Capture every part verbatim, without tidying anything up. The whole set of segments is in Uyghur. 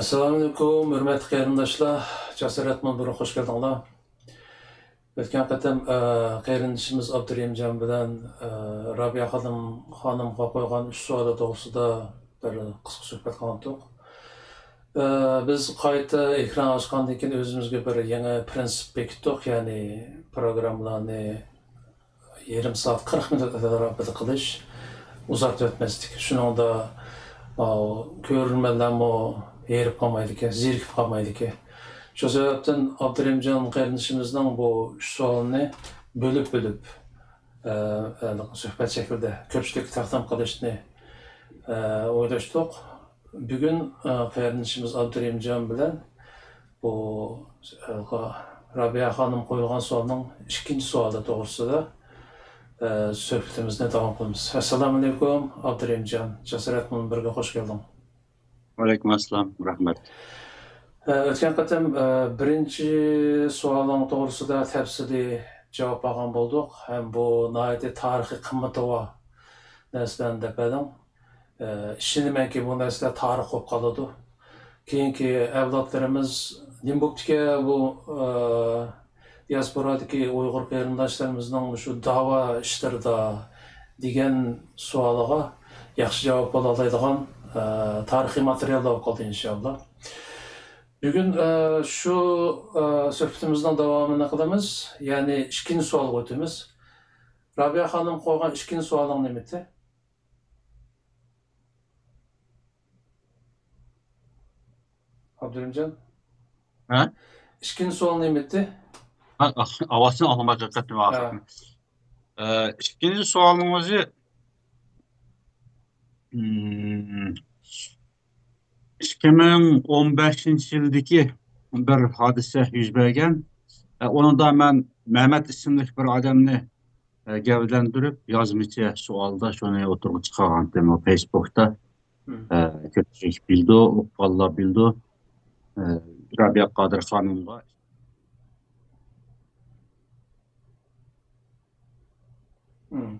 ئەسسالامۇئەلەيكۇم، ھۆرمەتلىك قېرىنداشلار، جاسارەت مۇنبىرىگە خوش كەلدىڭلار. ئۆتكەن قېتىم، ئە، قېرىندىشىمىز ئابدۇرېھىمجان بىلەن، ئە، رابىيە خانىم، خانىمغا قويغان ئۈچ سوئالى توغرىسىدا بىر قىسقا سۆھبەت قىلغانتۇق. ئە، بىز قايتا ئېكران ئاچقاندىن كېيىن ئۆزىمىزگە بىر يېڭى پىرىنسىپ بېكىتتۇق، يەنى پروگراممىلارنى يېرىم سائەت، قىرىق مىنۇت ئارىلىقىدا قىلىش، ئۇزارتىۋەتمەسلىك. شۇنىڭدا، ئاۋۇ، كۆرۈرمەنلەرمۇ ھېرىپ قالمايدىكەن، زېرىكىپ قالمايدىكەن. شۇ سەۋەبتىن ئابدۇرېھىمجان قېرىندىشىمىزنىڭ بۇ ئۈچ سوئالىنى بۆلۈپ-بۆلۈپ، ئە، ئە، سۆھبەت شەكلىدە كۆپچىلىككە تەقدىم قىلىشنى، ئە، ئويلاشتۇق. بۈگۈن، ئە، قېرىندىشىمىز ئابدۇرېھىمجان بىلەن بۇ، ئە، رابىيە خانىم قويۇلغان سوئالنىڭ ئىككىنچى سوئالى توغرىسىدا، ئە، سۆھبىتىمىزنى داۋام قىلىمىز. ئەسسالامۇئەلەيكۇم، ئابدۇرېھىمجان. جاسارەت مۇنبىرىگە خوش كەلدىڭ. ۋەئەلەيكۇم ئەسسالام، رەھمەت. ئە، ئۆتكەن قېتىم، ئە، بىرىنچى سوئالىڭ توغرىسىدا تەپسىلىي جاۋاب ئالغان بولدۇق. ھەم بۇ ناھايىتى تارىخىي قىممىتى بار نەرسىلەرنى دەپ بەردىڭ. ئە، ئىشىنىمەنكى، بۇ نەرسىلەر تارىخ بولۇپ قالىدۇ. كېيىنكى ئەۋلادلىرىمىز نېمە بوپتىكەن بۇ، ئە، دىياسپورادىكى ئۇيغۇر قېرىنداشلىرىمىزنىڭ مۇشۇ داۋا ئىشلىرىدا دېگەن سوئالىغا ياخشى جاۋاب بولالايدىغان، ئە، تارىخىي ماتېرىياللار بولۇپ قالدى، ئىنشاللا. بۈگۈن، ئە، شۇ، ئە، سۆھبىتىمىزنىڭ داۋامىنى قىلىمىز، يەنى ئىككىنچى سوئالغا ئۆتىمىز. رابىيە خانىم قويغان ئىككىنچى سوئالىڭ نېمىتى؟ ئابدۇرېھىمجان؟ ھە؟ ئىككىنچى سوئال نېمىتى؟ ھە، ئاۋازنى ئاڭلىماي قېلىپ كەتتىم ھە. ئاخىرى. ئە، ئىككىنچى سوئالنىڭ ئۆزى، ئىككى مىڭ ئون بەشىنچى يىلدىكى بىر ھادىسە يۈز بەرگەن. ئە، ئۇنىڭدا مەن مەمەت ئىسىملىك بىر ئادەمنى، ئە، گەۋدىلەندۈرۈپ، يازمىچە سوئالدا شۇنى ئوتتۇرىغا چىقارغانتىم، ئۇ فېيسبۇكتا. مم. ئە، كۆپچىلىك بىلىدۇ، ئوقۇغانلار بىلىدۇ. ئە، رابىيە قادىر خانىمغا. مم.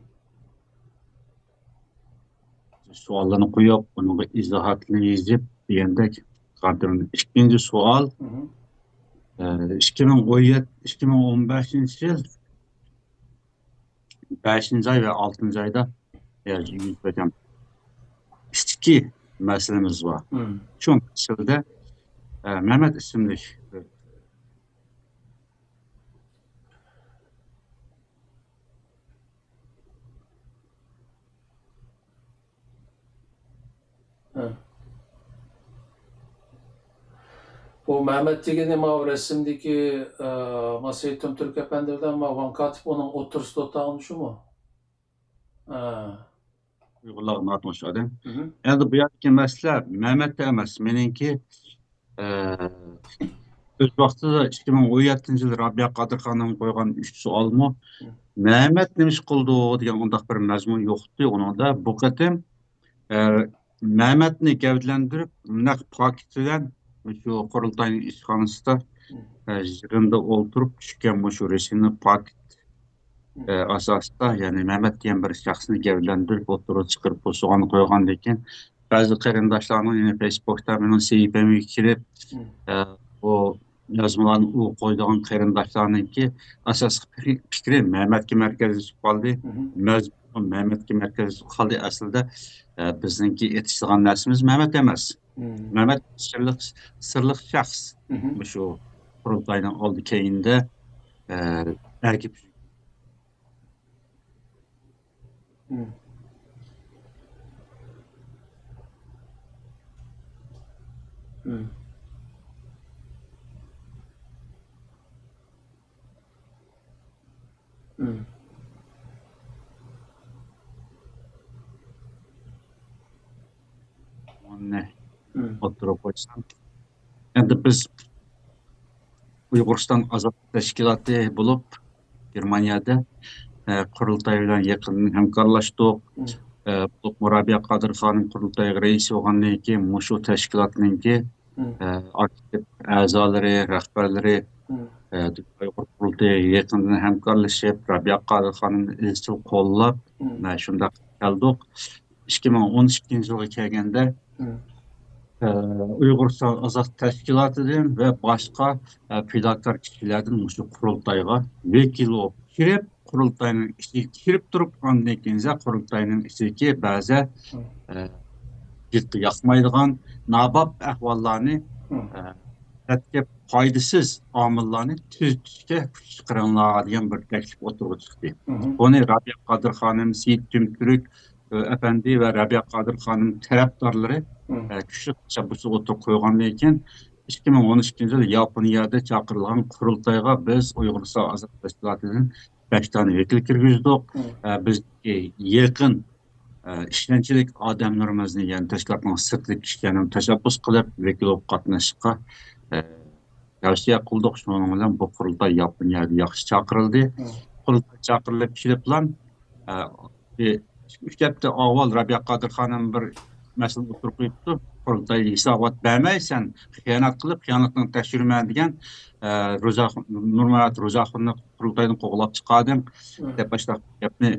سوئاللارنى قويۇپ، ئۇنىڭغا ئىزاھاتنى يېزىپ دېگەندەك قىلغانتىم. ئىككىنچى سوئال، مم. ئە، ئىككى مىڭ ئون يەتتە، ئىككى مىڭ ئون بەشىنچى يىل بەشىنچى ئاي ۋە ئالتىنچى ئايدا يۈز بەرگەن ئىچكى مەسىلىمىز بار. مم. شۇ مەسىلىدە، ئە، مەمەت ئىسىملىك، ھە. بۇ مەمەت دېگىنى ماۋۇ رەسىمدىكى، ئە، ما سېيىت تۈرك ئەپەندى بىلەن ما ۋاڭ كاتىپ ئۇنىڭ ئوتتۇرىسىدا ئولتۇرغىنى شۇمۇ؟ ھە. ئۇيغۇرلارغا ناتونۇش ئادەم. مم. ئەمدى بۇ يەردىكى مەسىلە مەمەتتە ئەمەس. مېنىڭكى، ئە، ئۆز ۋاقتىدا ئىككى مىڭ ئون يەتتىنچى يىل رابىيە قادىر خانىم قويغان ئۈچ سوئالمۇ، مم. مەمەت نېمە ئىش قىلىدۇ دېگەن ئۇنداق بىر مەزمۇن يوقتى ئۇنىڭدا. بۇ قېتىم، ئە، مەمەتنى گەۋدىلەندۈرۈپ، نەق پاكىت بىلەن مۇشۇ قۇرۇلتاينىڭ ئىشخانىسىدا، مم. ئە، يىغىندا ئولتۇرۇپ چۈشكەن مۇشۇ رەسىمنى پاكىت، مم. ئە، ئاساسىدا، يەنى مەمەت دېگەن بىر شەخسنى گەۋدىلەندۈرۈپ ئوتتۇرىغا چىقىرىپ، بۇ سوئالنى قويغاندىن كېيىن، بەزى قېرىنداشلارنىڭ يەنە فېيسبۇكتا مېنىڭ سەھىپەمگە كىرىپ، مم. ئە، بۇ يازمىلارنى ئوقۇيدىغان قېرىنداشلارنىڭكى ئاساسلىق پىكرى، پىكرى مەمەتكە مەركەزلىشىپ قالدى. مم. مەزمۇن مەمەتكە مەركەزلىشىپ قالدى. ئەسلىدە، ئە، بىزنىڭكى ئېيتىشىدىغان نەرسىمىز مەمەت ئەمەس. مم. مەمەت سىرلىق، سىرلىق شەخس. مم. مۇشۇ قۇرۇلتاينىڭ ئالدى كەينىدە، ئە، ئەگىپ مم. مم. مم. ئۇنى مم. ئوتتۇرىغا قويسام، ئەمدى بىز ئۇيغۇرىستان ئازادلىق تەشكىلاتى بولۇپ، گېرمانىيەدە، ئە، قۇرۇلتاي بىلەن يېقىندىن ھەمكارلاشتۇق. مم. ئە، بولۇپمۇ رابىيە قادىر خانىم قۇرۇلتايغا رەئىس بولغاندىن كېيىن مۇشۇ تەشكىلاتنىڭكى، مم. ئە، ئاكتىپ ئەزالىرى، رەھبەرلىرى، مم. ئە، ئۇيغۇر قۇرۇلتىيىغا يېقىندىن ھەمكارلىشىپ، رابىيە قادىر خانىمنى ئىزچىل قوللاپ، مم. مە، شۇنداق كەلدۇق. ئىككى مىڭ ئون ئىككىنچى يىلغا كەلگەندە، مم. ئۇيغۇرىستان ئازادلىق تەشكىلاتىدىن ۋە باشقا پىداكار كىشىلەردىن مۇشۇ قۇرۇلتايغا ۋەكىل بولۇپ كىرىپ، قۇرۇلتاينىڭ ئىچىگە كىرىپ تۇرۇپ، ئاندىن كېيىن قۇرۇلتاينىڭ ئىچىدىكى بەزى ئە، ياقمايدىغان ناباب ئەھۋاللارنى، ئە، دەسلەپكى پايدىسىز ئامىللارنى تۈزىتىشكە كۈچ چىقىرىڭلار دېگەن بىر تەكلىپ ئوتتۇرىغا چىقتى. بۇنى رابىيە قادىر خانىم، سېيىت تۈمتۈرك، ئە، ئەپەندى ۋە رابىيە قادىر خانىم تەرەپدارلىرى، ئە، كۈچلۈك تەشەببۇسى ئوتتۇرىغا قويغاندىن كېيىن، ئىككى مىڭ ئون ئىككىنچى يىل ياپونىيەدە چاقىرىلغان قۇرۇلتايغا بىز ئۇيغۇرىستان ئازادلىق تەشكىلاتىدىن بەش دانە ۋەكىل كىرگۈزدۇق. ئە، بىزدىكى يېقىن ئە، ئىشەنچلىك ئادەملىرىمىزنى، يەنى تەشكىلاتنىڭ سىرتىدىكى كىشىلەرنى تەشەببۇس قىلىپ، ۋەكىل بولۇپ قاتنىشىشقا، ئە، تەۋسىيە قىلدۇق. شۇنىڭ بىلەن بۇ قۇرۇلتاي ياپونىيەگە ياخشى چاقىرىلدى. قۇرۇلتاي چاقىرىلىپ كېلىپلا، ئە، بىر ئۈچ ھەپتە ئاۋۋال رابىيە قادىر خانىم بىر مەسىلە ئوتتۇرىغا قويۇپتۇ. قۇرۇلتاي ھېسابات بەرمەي، سەن خىيانەت قىلىپ، خىيانىتىڭنى تەكشۈرىمەن دېگەن، ئە، روزا-، نۇرمۇرات روزاخۇننى قۇرۇلتايدىن قوغلاپ چىقاردىڭ، دەپ باشلاپ گەپنى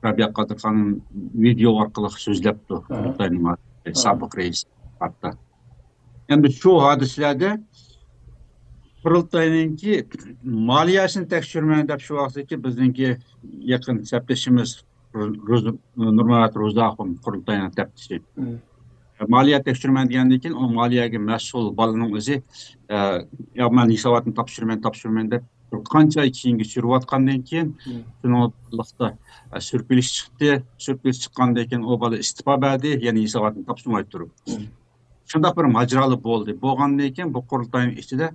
رابىيە قادىر خانىم ۋىدېئو ئارقىلىق سۆزلەپتۇ، قۇرۇلتاينىڭ سابىق رەئىسى ھەتتا. ئەمدى شۇ ھادىسىلەردە قۇرۇلتاينىڭكى مالىيەسىنى تەكشۈرىمەن دەپ، شۇ ۋاقىتتىكى بىزنىڭكى يېقىن سەپدىشىمىز رۇز-، نۇرمۇرات روزاخۇن، قۇرۇلتاينىڭ تەپتىشى. مالىيە تەكشۈرىمەن دېگەندىن كېيىن، ئۇ مالىيەگە مەسئۇل بالىنىڭ ئۆزى، ئە، يا، مەن ھېساباتنى تاپشۇرىمەن، تاپشۇرىمەن دەپ، بىر قانچە ئاي كېيىنگە سۈرۈۋاتقاندىن كېيىن، شۇنىڭ بىرلىكتە، ئە، سۈركىلىش چىقتى. سۈركىلىش چىققاندىن كېيىن، ئۇ بالا ئىستېپا بەردى، يەنە ھېساباتنى تاپشۇرماي تۇرۇپ. شۇنداق بىر ماجىرالار بولدى. بولغاندىن كېيىن، بۇ قۇرۇلتاينىڭ ئىچىدە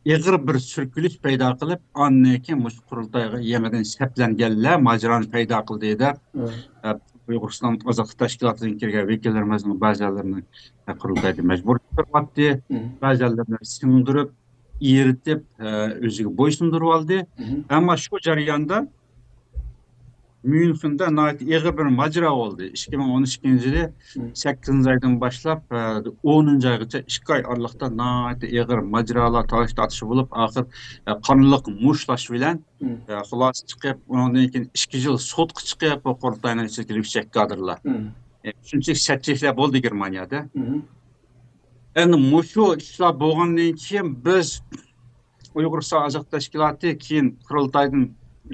ئېغىر بىر سۈركىلىش پەيدا قىلىپ، ئاندىن كېيىن مۇشۇ قۇرۇلتايغا يېڭىدىن سەپلەنگەنلەر ماجىرانى پەيدا قىلدى دەپ، ئە، ئۇيغۇرىستان ئازادلىق تەشكىلاتىدىن كىرگەن ۋەكىللىرىمىزنىڭ بەزىلىرىنى، ئە، قۇرۇلتايدا مەجبۇر چىقىرىۋەتتى. بەزىلىرىنى سىڭدۈرۈپ، ئېرىتىپ، ئە، ئۆزىگە بويسۇندۇرۇۋالدى. ئەمما شۇ جەرياندا ميۇنخېندا ناھايىتى ئېغىر بىر ماجىرا بولدى. ئىككى مىڭ ئون ئىككىنچى يىلى سەككىزىنچى ئايدىن باشلاپ، ئە، ئونىنچى ئايغىچە ئىككى ئاي ئارىلىقتا ناھايىتى ئېغىر ماجىرالار، تالاش تارتىش بولۇپ، ئاخىر، ئە، قانلىق مۇشتلاش بىلەن، ئە، خۇلاسە چىقىپ، ئۇنىڭدىن كېيىن ئىككى يىل سوتقا چىقىپ، بۇ قۇرۇلتاينىڭ ئىچىدىكى يۈكسەك كادىرلار. ئە، شۇنچىلىك سەتچىلىكلەر بولدى گېرمانىيەدە. ئەمدى مۇشۇ ئىشلار بولغاندىن كېيىن بىز ئۇيغۇرىستان ئازادلىق تەشكىلاتى كېيىن قۇرۇلتايدىن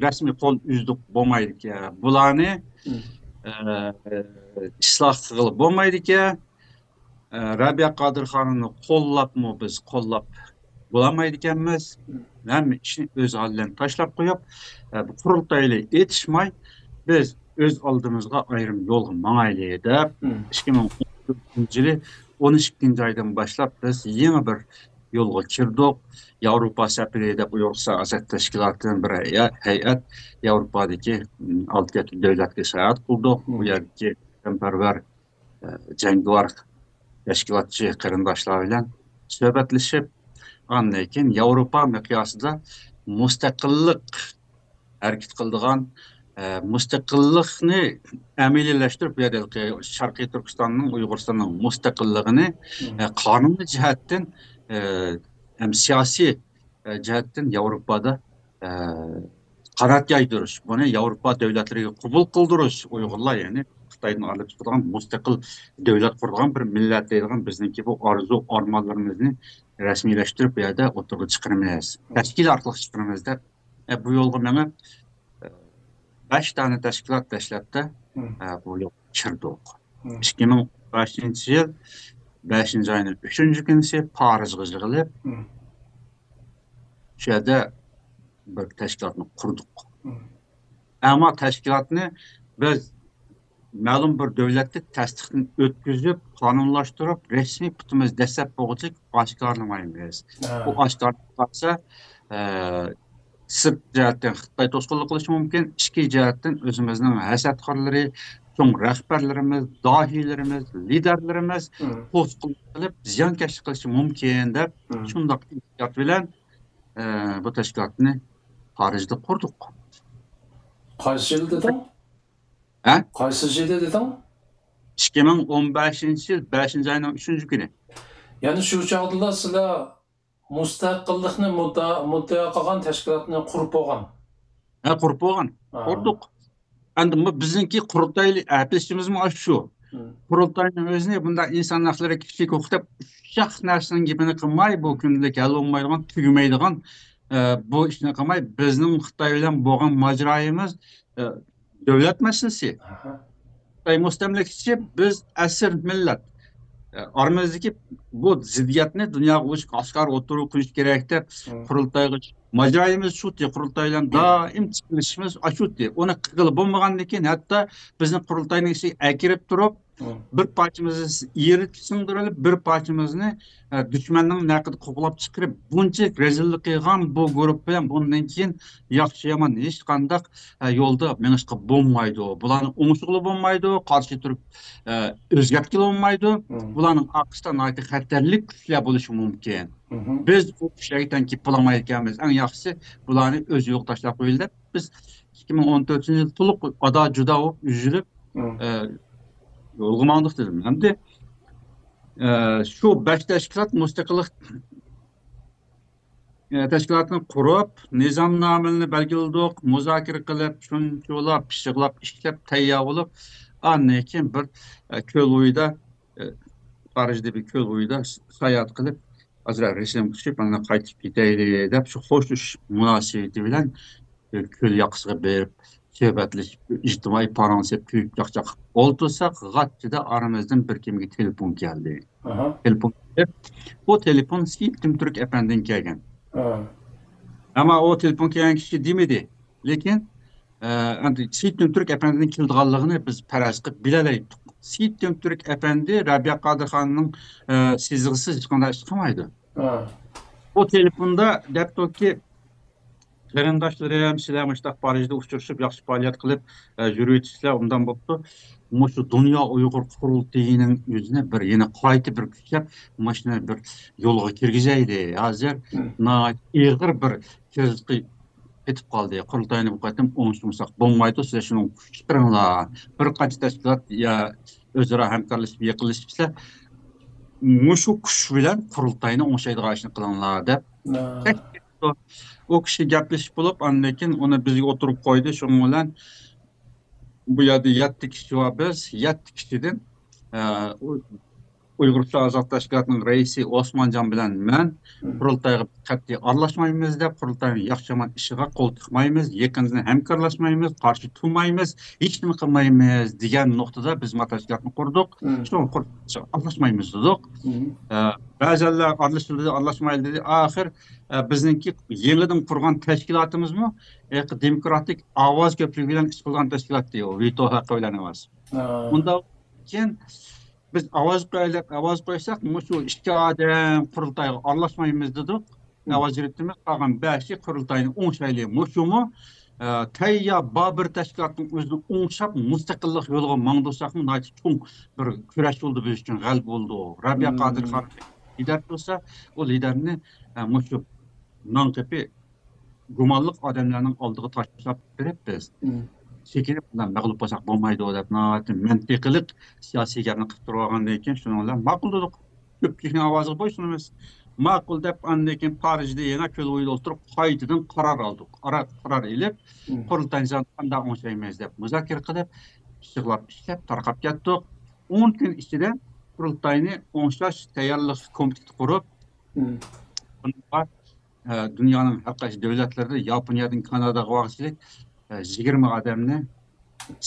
رەسمىي قول ئۈزدۇق، بولمايدىكەن. بۇلارنى، ئە، ئىسلاھ قىلغىلى بولمايدىكەن. ئە، رابىيە قادىر خانىمنى قوللاپمۇ بىز قوللاپ بولالمايدىكەنمىز. ھەممە ئىشنى ئۆز ھالى بىلەن تاشلاپ قويۇپ، ئە، بۇ قۇرۇلتايلى ئېتىشماي، بىز ئۆز ئالدىمىزغا ئايرىم يولغا ماڭايلى دەپ، ئىككى مىڭ ئون تۆتىنچى يىلى ئون ئىككىنچى ئايدىن باشلاپ بىز يېڭى بىر يولغا كىردۇق. ياۋروپا سەپىرى دەپ ئۇيغۇرىستان ئازادلىق تەشكىلاتىدىن بىر ھەيئە-، ھەيئەت ياۋروپادىكى، ئم، ئالتە يەتتە دۆلەتكە ساياھەت قىلدۇق. بۇ يەردىكى ۋەتەنپەرۋەر، ئە، جەڭگىۋار تەشكىلاتچى قېرىنداشلار بىلەن سۆھبەتلىشىپ، ئاندىن كېيىن ياۋروپا مىقياسىدا مۇستەقىللىق ھەرىكىتى قىلىدىغان، ئە، مۇستەقىللىقنى ئەمەلىيلەشتۈرۈپ، بۇ يەردە شەرقىي تۈركىستاننىڭ، ئۇيغۇرىستاننىڭ مۇستەقىللىقىنى، ئە، قانۇنىي جەھەتتىن، ئە، ھەم سىياسىي، ئە، جەھەتتىن ياۋروپادا، ئە، قانات يايدۇرۇش، بۇنى ياۋروپا دۆلەتلىرىگە قوبۇل قىلدۇرۇش، ئۇيغۇرلار، يەنى خىتايدىن ئايرىلىپ چىقىدىغان مۇستەقىل دۆلەت قۇرىدىغان بىر مىللەت دەيدىغان بىزنىڭكى بۇ ئارزۇ ئارمانلىرىمىزنى رەسمىيلەشتۈرۈپ، بۇ يەردە ئوتتۇرىغا چىقىرىمىز. تەشكىل ئارقىلىق چىقىرىمىز دەپ، ئە، بۇ يولغا مېڭىپ، ئە، بەش دانە تەشكىلات دەسلەپتە، ئە، بۇ يولغا كىردۇق. ئىككى مىڭ بەشىنچى يىل بەشىنچى ئاينىڭ ئۈچىنچى كۈنىسى پارىژغا يىغىلىپ، شۇ يەردە بىر تەشكىلاتنى قۇردۇق. ئەمما تەشكىلاتنى بىز مەلۇم بىر دۆلەتتە تەستىقتىن ئۆتكۈزۈپ، قانۇنلاشتۇرۇپ، رەسمىي پۇتىمىز دەسسەپ بولغۇچە ئاشكارىلىمايمىز. بۇ ئاشكارىلانسا، ئە، سىرت جەھەتتىن خىتاي توسقۇنلۇق قىلىشى مۇمكىن، ئىچكى جەھەتتىن ئۆزىمىزنىڭ ھەسەتخورلىرى، چوڭ رەھبەرلىرىمىز، داھىيلىرىمىز، لىدەرلىرىمىز توسقۇنلۇق قىلىپ، زىيانكەشلىك قىلىشى مۇمكىن دەپ، شۇنداق ئېھتىيات بىلەن، ئە، بۇ تەشكىلاتنى پارىژدا قۇردۇق. قايسى يىل دېدىڭ؟ ھە؟ قايسى يىلى دېدىڭ؟ ئىككى مىڭ ئون بەشىنچى يىل بەشىنچى ئاينىڭ ئۈچىنچى كۈنى. يەنى شۇ چاغدىلا سىلەر مۇستەقىللىقنى مۇددا-، مۇددىئا قىلغان تەشكىلاتنى قۇرۇپ بولغان؟ ھە، قۇرۇپ بولغان. قۇردۇق. ئەمدى بۇ بىزنىڭكى قۇرۇلتايلى ئەپلىشىمىزمۇ ئاشۇ. قۇرۇلتاينىڭ ئۆزىنى بۇنداق ئىنسان ھەقلىرى، كىشىلىك ھوقۇق دەپ ئۇششاق نەرسىنىڭ گېپىنى قىلماي، بۇ كۈندىلىك ھەل بولمايدىغان، تۈگىمەيدىغان، ئە، بۇ ئىشنى قىلماي، بىزنىڭ خىتاي بىلەن بولغان ماجىرايىمىز، ئە، دۆلەت مەسىلىسى. خىتاي مۇستەملىكىچى، بىز ئەسىر مىللەت. ئارىمىزدىكى بۇ زىددىيەتنى دۇنياغا ئوچۇق ئاشكارا ئوتتۇرىغا قويۇش كېرەك دەپ، قۇرۇلتايغا، ماجىرايىمىز شۇتى، قۇرۇلتاي بىلەن دائىم چېكىنىشىمىز ئاشۇتى. ئۇنى قىلغىلى بولمىغاندىن كېيىن، ھەتتا بىزنى قۇرۇلتاينىڭ ئىچىگە ئەكىرىپ تۇرۇپ، بىر پارچىمىزنى يېرىپ سىڭدۈرۈلۈپ، بىر پارچىمىزنى، ئە، دۈشمەننىڭ نەقىدى قوغلاپ چىقىرىپ، بۇنچە رەزىللىك قىلغان بۇ گۇرۇپپا بىلەن بۇندىن كېيىن ياخشى يامان ھېچقانداق، ئە، يولدا مېڭىشقا بولمايدۇ. بۇلارنى ئوڭشىغىلى بولمايدۇ، قارشى تۇرۇپ، ئە، ئۆزگەرتكىلى بولمايدۇ. بۇلارنىڭ ئارقىسىدا ناھايىتى خەتەرلىك كۈچلەر بولۇشى مۇمكىن. بىز ئۇ كۈچلەرگە تەڭ كېلىپ بولالمايدىكەنمىز. ئەڭ ياخشىسى بۇلارنى ئۆز يولىغا تاشلاپ قويىلى دەپ، بىز ئىككى مىڭ ئون تۆتىنچى يىل تولۇق ئادا جۇدا بولۇپ ئۈزۈلۈپ، ئە، يولغا ماڭدۇق دېدىم. ئەمدى، ئە، شۇ بەش تەشكىلات مۇستەقىللىق، ئە، تەشكىلاتىنى قۇرۇپ، نىزامنامىلىرىنى بەلگىلىدۇق، مۇزاكىرە قىلىپ، شۇنچىۋالا پىششىقلاپ ئىشلەپ تەييار بولۇپ، ئاندىن كېيىن بىر، ئە، كۆل بويىدا، ئە، پارىژدا بىر كۆل بويىدا ساياھەت قىلىپ، ئازراق رەسىمگە چۈشۈپ، ئاندىن قايتىپ كېتەيلى دەپ، شۇ خوشلىشىش مۇناسىۋىتى بىلەن كۆل ياقىسىغا بېرىپ، سۆھبەتلىشىپ، ئىجتىمائىي پاراڭ سېلىپ، كۆيۈپ چاقچاق ئولتۇرساق، غاچچىدا ئارىمىزدىن بىر كىمگە تېلېفون كەلدى. تېلېفون كېلىپ، بۇ تېلېفون سېيىت تۈمتۈرك ئەپەندىدىن كەلگەن. ئەمما ئۇ تېلېفون كەلگەن كىشى دېمىدى. لېكىن، ئە، ئەمدى سېيىت تۈمتۈرك ئەپەندىنىڭ كېلىدىغانلىقىنى بىز پەرەز قىلىپ بىلەلەيتتۇق. سېيىت تۈمتۈرك ئەپەندى رەبىيە قادىر خانىمنىڭ، ئە، سىزىقىسىز ھېچقانداق ئىش قىلمايدۇ. ئۇ تېلېفوندا دەپتۇكى، قېرىنداشلىرىم، سىلەر مۇشۇنداق پارىژدا ئۇچرىشىپ، ياخشى پائالىيەت قىلىپ، ئە، يۈرۈۋېتىسىلەر، ئوبدان بوپتۇ. مۇشۇ دۇنيا ئۇيغۇر قۇرۇلتىيىنىڭ ئۆزىنى بىر يەنە قايتا بىر كۈچەپ، مۇشۇنى بىر يولغا كىرگۈزەيلى. ھازىر ناھايىتى ئېغىر بىر كىرىزىسقا پېتىپ قالدى. قۇرۇلتاينى بۇ قېتىم ئوڭشىمىساق بولمايدۇ. سىلەر شۇنىڭغا كۈچ چىقىرىڭلار. بىر قانچە تەشكىلات يا ئۆزئارا ھەمكارلىشىپ، يېقىنلىشىپ، سىلەر مۇشۇ كۈچ بىلەن قۇرۇلتاينى ئوڭشايدىغان ئىشنى قىلىڭلار دەپ. ئۇ كىشى گەپلىشىپ بولۇپ، ئاندىن كېيىن ئۇنى بىزگە ئوتتۇرىغا قويدى. شۇنىڭ بىلەن بۇ يەردە يەتتە كىشى بار بىز. يەتتە كىشىدىن، ئە، ئۇ-، ئۇيغۇرىستان ئازادلىق تەشكىلاتىنىڭ رەئىسى ئوسمانجان بىلەن مەن قۇرۇلتايغا قەتئىي ئارىلاشمايمىز دەپ، قۇرۇلتاينىڭ ياخشى يامان ئىشىغا قول تىقمايمىز، يېقىندىن ھەمكارلاشمايمىز، قارشى تۇرمايمىز، ھېچنېمە قىلمايمىز دېگەن نۇقتىدا بىز ما تەشكىلاتنى قۇردۇق. شۇڭا قۇرۇلتايغا ئارىلاشمايمىز دېدۇق. ئە، بەزەنلەر ئارىلىشىلدى، ئارىلاشمايلى دېدى. ئاخىر، ئە، بىزنىڭكى يېڭىدىن قۇرغان تەشكىلاتىمىزمۇ، ئە، دېموكراتىك ئاۋاز كۆپلۈكى بىلەن ئىش قىلغان تەشكىلات ئىدى، ۋېتو ھەققى بىلەن ئەمەس. ئۇنداق كېيىن بىز ئاۋاز قويايلى دەپ ئاۋاز قويساق، مۇشۇ ئىككى ئادەم قۇرۇلتايغا ئارىلاشمايمىز دېدۇق. ئاۋاز بېرىپتىمىز، قالغان بەشى قۇرۇلتاينى ئوڭشايلى. مۇشۇمۇ، ئە، تەييار بار بىر تەشكىلاتنىڭ ئۆزىنى ئوڭشاپ، مۇستەقىللىق يولىغا ماڭدۇرساقمۇ، ناھايىتى چوڭ بىر كۈرەش بولىدۇ بىز ئۈچۈن، غەلىبە بولىدۇ. رەبىيە قادىر خانىم لىدەر تۇرسا، ئۇ لىدەرنى، ئە، مۇشۇ نان قېپى گۇمانلىق ئادەملەرنىڭ ئالدىغا تاشلاپ بېرىپ بىز، چېكىنىپ، بۇنداق مەغلۇپ بولساق بولمايدۇ دەپ، ناھايىتى مەنتىقىلىق سىياسىي گەپنى قىلىپ تۇرۇۋالغاندىن كېيىن، شۇنىڭ بىلەن ماقۇل دېدۇق. كۆپچىلىكنىڭ ئاۋازىغا بويسۇنىمىز. ماقۇل دەپ، ئاندىن كېيىن پارىژدا يەنە كۆل بويىدا ئولتۇرۇپ، قايتىدىن قارار ئالدۇق. قارار، قارار ئېلىپ، قۇرۇلتاينى قانداق ئوڭشايمىز دەپ مۇزاكىرە قىلىپ، پىششىقلاپ ئىشلەپ، تارقاپ كەتتۇق. ئون كۈن ئىچىدە قۇرۇلتاينى ئوڭشاش تەييارلىق كومىتېتى قۇرۇپ، بۇنىڭغا ئە، دۇنيانىڭ ھەر قايسى دۆلەتلىرىدە، ياپونىيەدىن كاناداغا بارغۇچىلىك، ئە، يىگىرمە ئادەمنى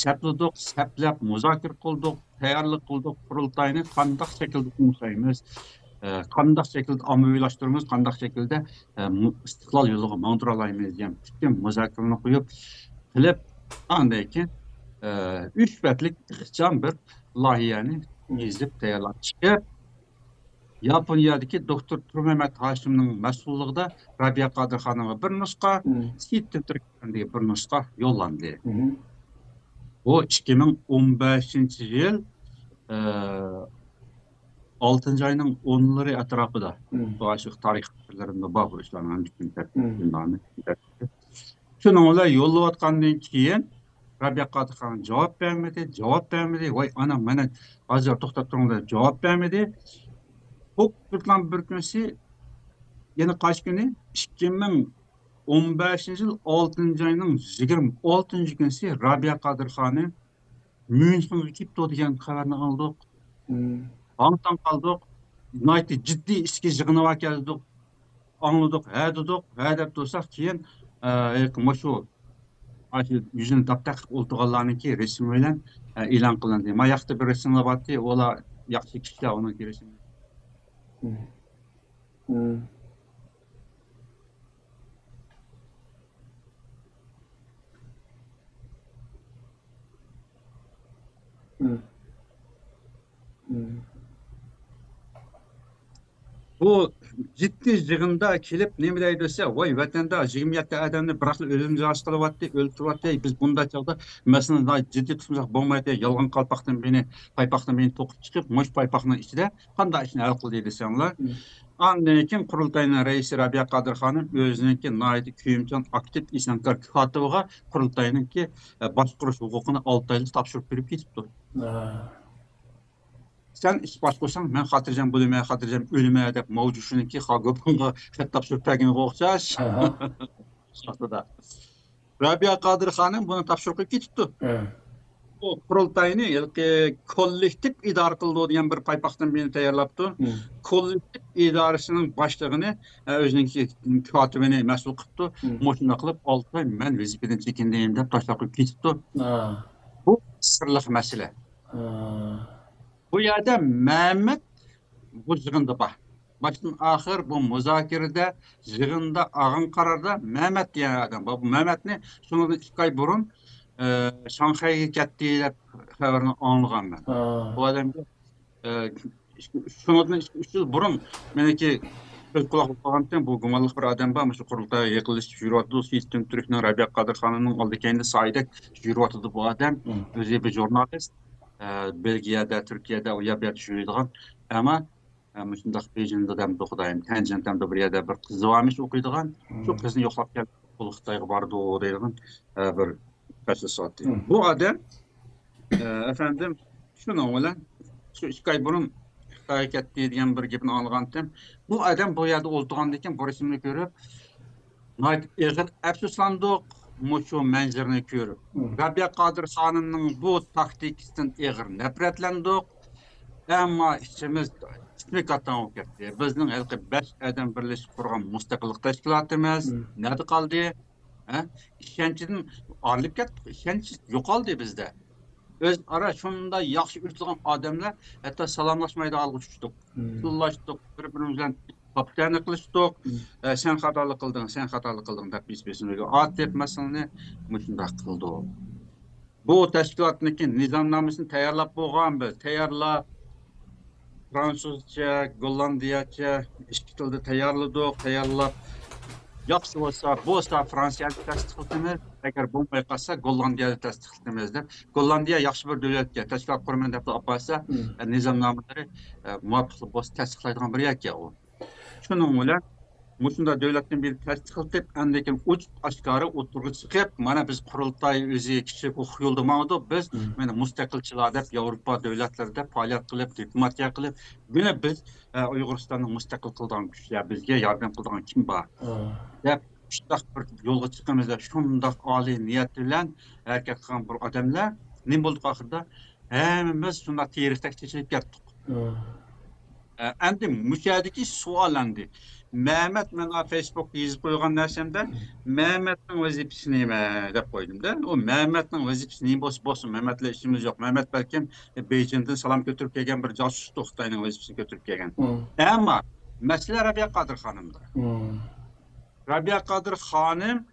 سەپلىدۇق، سەپلەپ مۇزاكىرە قىلدۇق، تەييارلىق قىلدۇق، قۇرۇلتاينى قانداق شەكىلدە ئوڭشايمىز، ئە، قانداق شەكىلدە ئاممىۋىلاشتۇرىمىز، قانداق شەكىلدە، ئە، مۇ-، ئىستىقلال يولىغا ماڭدۇرالايمىز دېگەن پۈتۈن مۇزاكىرىنى قويۇپ، قىلىپ، ئاندىن كېيىن، ئە، ئۈچ بەتلىك ئىخچام بىر لايىھەنى يېزىپ تەييارلاپ چىقىپ، ياپونىيەدىكى دوكتور تۇرمەمەت ھاشىمنىڭ مەسئۇللۇقىدا رەبىيە قادىر خانىمغا بىر نۇسخا، سېيىت تۈمتۈرك ئەپەندىگە بىر نۇسخا يوللاندى. بۇ ئىككى مىڭ ئون بەشىنچى يىل، ئە، ئالتىنچى ئاينىڭ ئونلىرى ئەتراپىدا. بۇ ئاشۇ تارىخ خەتلىرىمدە بار بۇ ئىشلارنىڭ ھەممىسىنى. شۇنىڭ بىلەن يوللىۋاتقاندىن كېيىن، رەبىيە قادىر خانىم جاۋاب بەرمىدى، جاۋاب بەرمىدى. ۋاي ئانام، مانا ھازىر توختاپ تۇرۇڭ دەپ جاۋاب بەرمىدى. خوپ، بىردىن بىر كۈنسى يەنە قايسى كۈنى؟ ئىككى مىڭ ئون بەشىنچى يىل ئالتىنچى ئاينىڭ يىگىرمە ئالتىنچى كۈنسى رەبىيە قادىر خانىم ميۇنخېنغا كېلىپتۇ دېگەن خەۋەرنى ئاڭلىدۇق. ھاڭ-تاڭ قالدۇق. ناھايىتى جىددىي ئىچكى يىغىنىغا كەلدۇق. ئاڭلىدۇق، ھە دېدۇق، ھە دەپ تۇرساق، كېيىن، ئە، ھېلىقى مۇشۇ، ئاشۇ يۈزىنى داپ تەقىپ ئولتۇرغانلارنىڭكى رەسىمى بىلەن، ئە، ئېلان قىلىندى. ما ياقتا بىر رەسىملەر بارتى، ئۇلار ياخشى كىشىلەر، ئۇنىڭكى رەسىمى. بۇ جىددىي يىغىندا كېلىپ نېمە دەيدۇ دېسە، ۋاي، ۋەتەندە يىگىرمە يەتتە ئادەمنى بىراقلا ئۆلۈم جازاسى قىلىۋاتتى، ئۆلتۈرۈۋاتتى. بىز بۇنداق چاغدا مەسىلىنى جىددىي تۇتمىساق بولمايدۇ. يالغان قالپاقتىن بىرنى، پايپاقتىن بىرنى توقۇپ چىقىپ، مۇشۇ پايپاقنىڭ ئىچىدە قانداق ئىشنى ھەل قىلدى دېسەڭلار. ئاندىن كېيىن قۇرۇلتاينىڭ رەئىسى رەبىيە قادىر خانىم ئۆزىنىڭكى ناھايىتى كۆيۈمچان، ئاكتىپ ئىسيانكار كاتىپىغا قۇرۇلتاينىڭكى، ئە، باشقۇرۇش ھوقۇقىنى ئالتە ئايلىق تاپشۇرۇپ بېرىپ كېتىپتۇ. سەن ئىش باشقۇرساڭ، مەن خاتىرجەم بولىمەن، خاتىرجەم ئۆلىمەن دەپ، ماۋجۇشىنىڭكى خاگوپىڭغا خەت تاپشۇرۇپ بەرگەنگە ئوخشاش. شۇ ۋاقتىدا رابىيە قادىر خانىم بۇنى تاپشۇرۇپ كېتىپتۇ. ئۇ قۇرۇلتاينى ھېلىقى كوللېكتىپ ئىدارە قىلىدۇ دېگەن بىر پايپاقتىن بىرنى تەييارلاپتۇ. كوللېكتىپ ئىدارىسىنىڭ باشلىقىنى، ئە، ئۆزىنىڭكى كاتىپىنى مەسئۇل قىپتۇ. مۇشۇنداق قىلىپ، ئالتە ئاي مەن ۋەزىپىدىن چېكىندىم دەپ تاشلاپ قويۇپ كېتىپتۇ. بۇ سىرلىق مەسىلە. بۇ يەردە مەمەت بۇ يىغىندا بار. باشتىن ئاخىر بۇ مۇزاكىرىدە، يىغىندا ئالغان قاراردا مەمەت دېگەن ئادەم بار. بۇ مەمەتنى شۇنىڭدىن ئىككى ئاي بۇرۇن، ئە، شاڭخەيگە كەتتى دەپ خەۋەرنى ئاڭلىغان مەن. بۇ ئادەمگە، ئە، شۇنىڭدىن ئىككى، ئۈچ يىل بۇرۇن مېنىڭكى كۆز قۇلاق بولۇپ قالغانتىم، بۇ گۇمانلىق بىر ئادەم بار، مۇشۇ قۇرۇلتايغا يېقىنلىشىپ يۈرۈۋاتىدۇ، سېيىت تۈڭتۈركنىڭ رەبىيە قادىر خانىمنىڭ ئالدى كەينىدە سايىدەك يۈرۈۋاتىدۇ بۇ ئادەم. ئۆزى بىر ژۇرنالىست، ئە، بېلگىيەدە، تۈركىيەدە، ئۇ يەر بۇ يەردە يۈرىدىغان. ئەمما، ئە، مۇشۇنداق بېيجىڭدا دەمدۇ خۇدايىم، تەنجەنتەمدە بىر يەردە بىر قىز بارمىش ئوقۇيدىغان. شۇ قىزنى يوقلاپ كەلدى، ئۇ خىتايغا بارىدۇ دەيدىغان، ئە، بىر تەشۋىشاتى. بۇ ئادەم، ئە، ئەفەندىم، شۇنىڭ بىلەن شۇ ئىككى ئاي بۇرۇن خىتايغا كەتتى دېگەن بىر گېپىنى ئاڭلىغانتىم. بۇ ئادەم بۇ يەردە ئولتۇرغاندىن كېيىن بۇ رەسىمنى كۆرۈپ، ناھايىتى ئېغىر ئەپسۇسلاندۇق مۇشۇ مەنزىرىنى كۆرۈپ. رەبىيە قادىر خانىمنىڭ بۇ تاكتىكىسىدىن ئېغىر نەپرەتلەندۇق. ئەمما ئىچىمىز ئىچمىكاتان بولۇپ كەتتى. بىزنىڭ ھېلىقى بەش ئادەم بىرلىشىپ قۇرغان مۇستەقىللىق تەشكىلاتىمىز نەدە قالدى؟ ھە؟ ئىشەنچىدىن ئايرىلىپ كەتتۇق. ئىشەنچ يوقالدى بىزدە. ئۆزئارا شۇنداق ياخشى ئۆتىدىغان ئادەملەر ھەتتا سالاملاشمايدىغان ھالغا چۈشتۇق. تىللاشتۇق، بىر-بىرىمىز بىلەن پاپىتەنە قىلىشتۇق. ئە، سەن خاتالىق قىلدىڭ، سەن خاتالىق قىلدىڭ دەپ بىز-بىزنى ئاتىپ مەسىلىنى مۇشۇنداق قىلدۇق. بۇ تەشكىلاتنىڭكى نىزامنامىسىنى تەييارلاپ بولغان بىز. تەييارلاپ، فرانسۇزچە، گوللاندىيەچە ئىككى تىلدا تەييارلىدۇق. تەييارلاپ، ياخشى بولسا، بولسا فرانسىيەدە تەستىقلىتىمىز، ئەگەر بولماي قالسا، گوللاندىيەدە تەستىقلىتىمىز دەپ، گوللاندىيە ياخشى بىر دۆلەتكە تەشكىلات قۇرىمەن دەپ ئاپارسا، ئە، نىزامنامىلىرى، ئە، مۇۋاپىق بولسا تەستىقلايدىغان بىر يەركەن ئۇ. شۇنىڭ بىلەن مۇشۇنداق دۆلەتتىن بىر تەستىقلىتىپ، ئاندىن كېيىن ئوچۇق ئاشكارا ئوتتۇرىغا چىقىپ، مانا بىز قۇرۇلتاي ئۆزى كىشىلىك ھوقۇق يولىدا ماڭىدۇ، بىز مانا مۇستەقىلچىلار دەپ ياۋروپا دۆلەتلىرىدە پائالىيەت قىلىپ، دىپلوماتىيە قىلىپ، مانا بىز، ئە، ئۇيغۇرىستاننى مۇستەقىل قىلىدىغان كۈچلەر، بىزگە ياردەم قىلىدىغان كىم بار؟ دەپ، شۇنداق بىر يولغا چىقىمىز دەپ، شۇنداق ئالىي نىيەت بىلەن ھەرىكەت قىلغان بىر ئادەملەر نېمە بولدۇق ئاخىرىدا؟ ھەممىمىز شۇنداق تېرىكتەك چېچىلىپ كەتتۇق. ئە، ئەمدى مۇشۇ يەردىكى سوئال ئەمدى. مەمەت، مەن فېيسبۇكتا يېزىپ قويغان نەرسەمدە، مەمەتنىڭ ۋەزىپىسى نېمە دەپ قويدۇمدا. ئۇ مەمەتنىڭ ۋەزىپىسى نېمە بولسا بولسۇن، مەمەت بىلەن ئىشىمىز يوق. مەمەت بەلكىم بېيجىڭدىن سالام كۆتۈرۈپ كەلگەن بىر جاسۇستۇ، خىتاينىڭ ۋەزىپىسىنى كۆتۈرۈپ كەلگەن. ئەمما مەسىلە رەبىيە قادىر خانىمدا. رەبىيە قادىر خانىم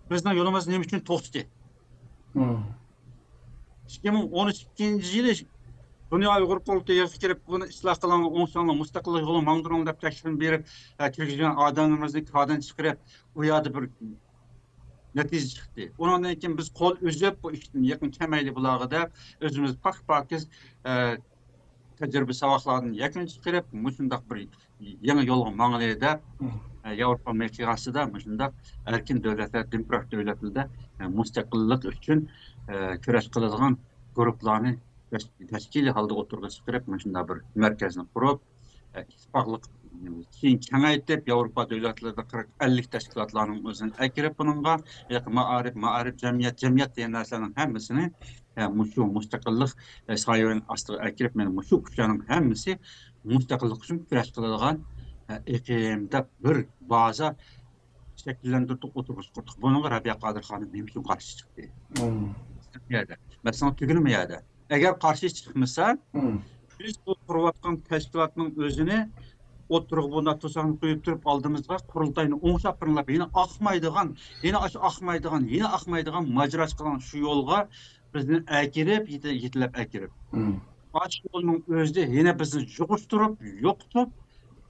بىزنىڭ يولىمىزنى نېمە ئۈچۈن توختىتى؟ ئىككى مىڭ ئون ئىككىنچى يىلى دۇنيا ئۇيغۇر قۇرۇلتىيىغا كىرىپ، بۇنى ئىسلاھ قىلىڭلار، ئوڭشىڭلار، مۇستەقىللىق يولىغا ماڭدۇرۇڭ دەپ تەكلىپ بېرىپ، ئە، كىرگۈزگەن ئادەملىرىمىزنى كادىن چىقىرىپ، ئۇ يەردە بىر نەتىجە چىقتى. ئۇنىڭدىن كېيىن بىز قول ئۈزۈپ، بۇ ئىشتىن يېقىن كەلمەيلى بۇلارغا دەپ، ئۆزىمىز پاك-پاكىز، ئە، تەجرىبە ساۋاقلاردىن يەكۈن چىقىرىپ، مۇشۇنداق بىر يېڭى يولغا ماڭىلى دەپ، ئە، ياۋروپا مىقياسىدا مۇشۇنداق ئەركىن دۆلەتلەر، دېموكرات دۆلەتلەردە، ئە، مۇستەقىللىق ئۈچۈن، ئە، كۈرەش قىلىدىغان گۇرۇپپىلارنى تەش-، تەشكىلىي ھالدا ئوتتۇرىغا چىقىرىپ، مۇشۇنداق بىر مەركەزنى قۇرۇپ، ئە، ئىتتىپاقلىق كېيىن كېڭەيتىپ، ياۋروپا دۆلەتلىرىدە قىرىق، ئەللىك تەشكىلاتلارنىڭ ئۆزىنى ئەكىرىپ، بۇنىڭغا ھېلىقى مائارىپ، مائارىپ، جەمئىيەت، جەمئىيەت دېگەن نەرسىلەرنىڭ ھەممىسىنى ھە، مۇشۇ مۇستەقىللىق، ئە، سايىۋىنىڭ ئاستىغا ئەكىرىپ، مەن مۇشۇ كۈچلەرنىڭ ھەممىسى مۇستەقىللىق ئۈچۈن كۈرەش قىلىدىغان، ئە، ئېقىم دەپ بىر بازا شەكىللەندۈردۇق، ئوتتۇرىغا چىقاردۇق. بۇنىڭغا رەبىيە قادىر خانىم نېمە ئۈچۈن قارشى چىقتى؟ مم. بۇ يەردە مەسىلىنىڭ تۈگۈنى مۇ يەردە؟ ئەگەر قارشى چىقمىسا، مم. بىز بۇ قۇرۇۋاتقان تەشكىلاتنىڭ ئۆزىنى ئوتتۇرىغا بۇنداق توساقنى قويۇپ تۇرۇپ، ئالدىمىزغا قۇرۇلتاينى ئوڭشاپ بىرىڭلاپ، يەنە ئاقمايدىغان، يەنە ئاشۇ ئاقمايدىغان، يەنە ئاقمايدىغان ماجىرا چىقىدىغان شۇ يولغا بىزنى ئەكىرىپ، يېتە-، يېتىلەپ ئەكىرىپ. مم. ئاشۇ يولنىڭ ئۆزى يەنە بىزنى جۇغۇشتۇرۇپ، يوقىتىپ،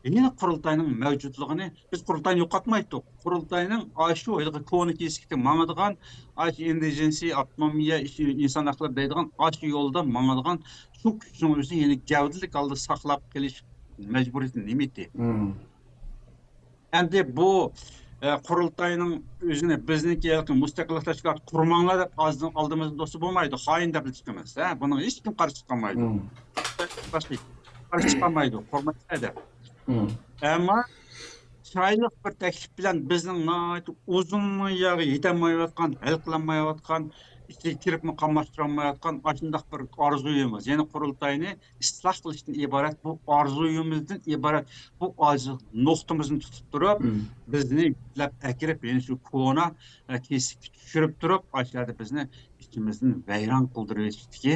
يەنە قۇرۇلتاينىڭ مەۋجۇتلۇقىنى، بىز قۇرۇلتاينى يوقاتمايتتۇق. قۇرۇلتاينىڭ ئاشۇ ھېلىقى كونا كېسىكتە ماڭىدىغان، ئاشۇ ئىندىجېنسى، ئاپتونومىيە، ئىش-، ئىنسان ھەقلىرى دەيدىغان ئاشۇ يولدا ماڭىدىغان شۇ كۈچنىڭ ئۆزىنى يەنە گەۋدىلىك ھالدا ساقلاپ قېلىش مەجبۇرىيىتى نېمە ئىدى؟ مم. ئەمدى بۇ، ئە، قۇرۇلتاينىڭ ئۆزىنى بىزنىڭكى ھېلىقى مۇستەقىللىق تەشكىلاتى قۇرماڭلار دەپ ئازدىن ئالدىمىزدا توسسا بولمايدۇ، خائىن دەپلا چىقىمىز. ھە، بۇنىڭغا ھېچكىم قارشى چىقالمايدۇ. مم. باشقا قارشى چىقالمايدۇ، قۇرماڭلار دەپ. مم. ئەمما چىرايلىق بىر تەكلىپ بىلەن بىزنىڭ ناھايىتى ئۇزۇن يەرگە يېتەلمەيۋاتقان، ھەل قىلالمايۋاتقان، ئىچىگە كىرىپمۇ قاملاشتۇرالمايۋاتقان ئاشۇنداق بىر ئارزۇيىمىز، يەنى قۇرۇلتاينى ئىسلاھ قىلىشتىن ئىبارەت بۇ ئارزۇيىمىزدىن ئىبارەت بۇ ئاجىز نۇقتىمىزنى تۇتۇپ تۇرۇپ، مم. بىزنى يۆتكەپ ئەكىرىپ، يەنە شۇ كونا، ئە، كېسىككە چۈشۈرۈپ تۇرۇپ، ئاشۇ يەردە بىزنى ئىچىمىزدىن ۋەيران قىلدۇرۇۋېتىشتىكى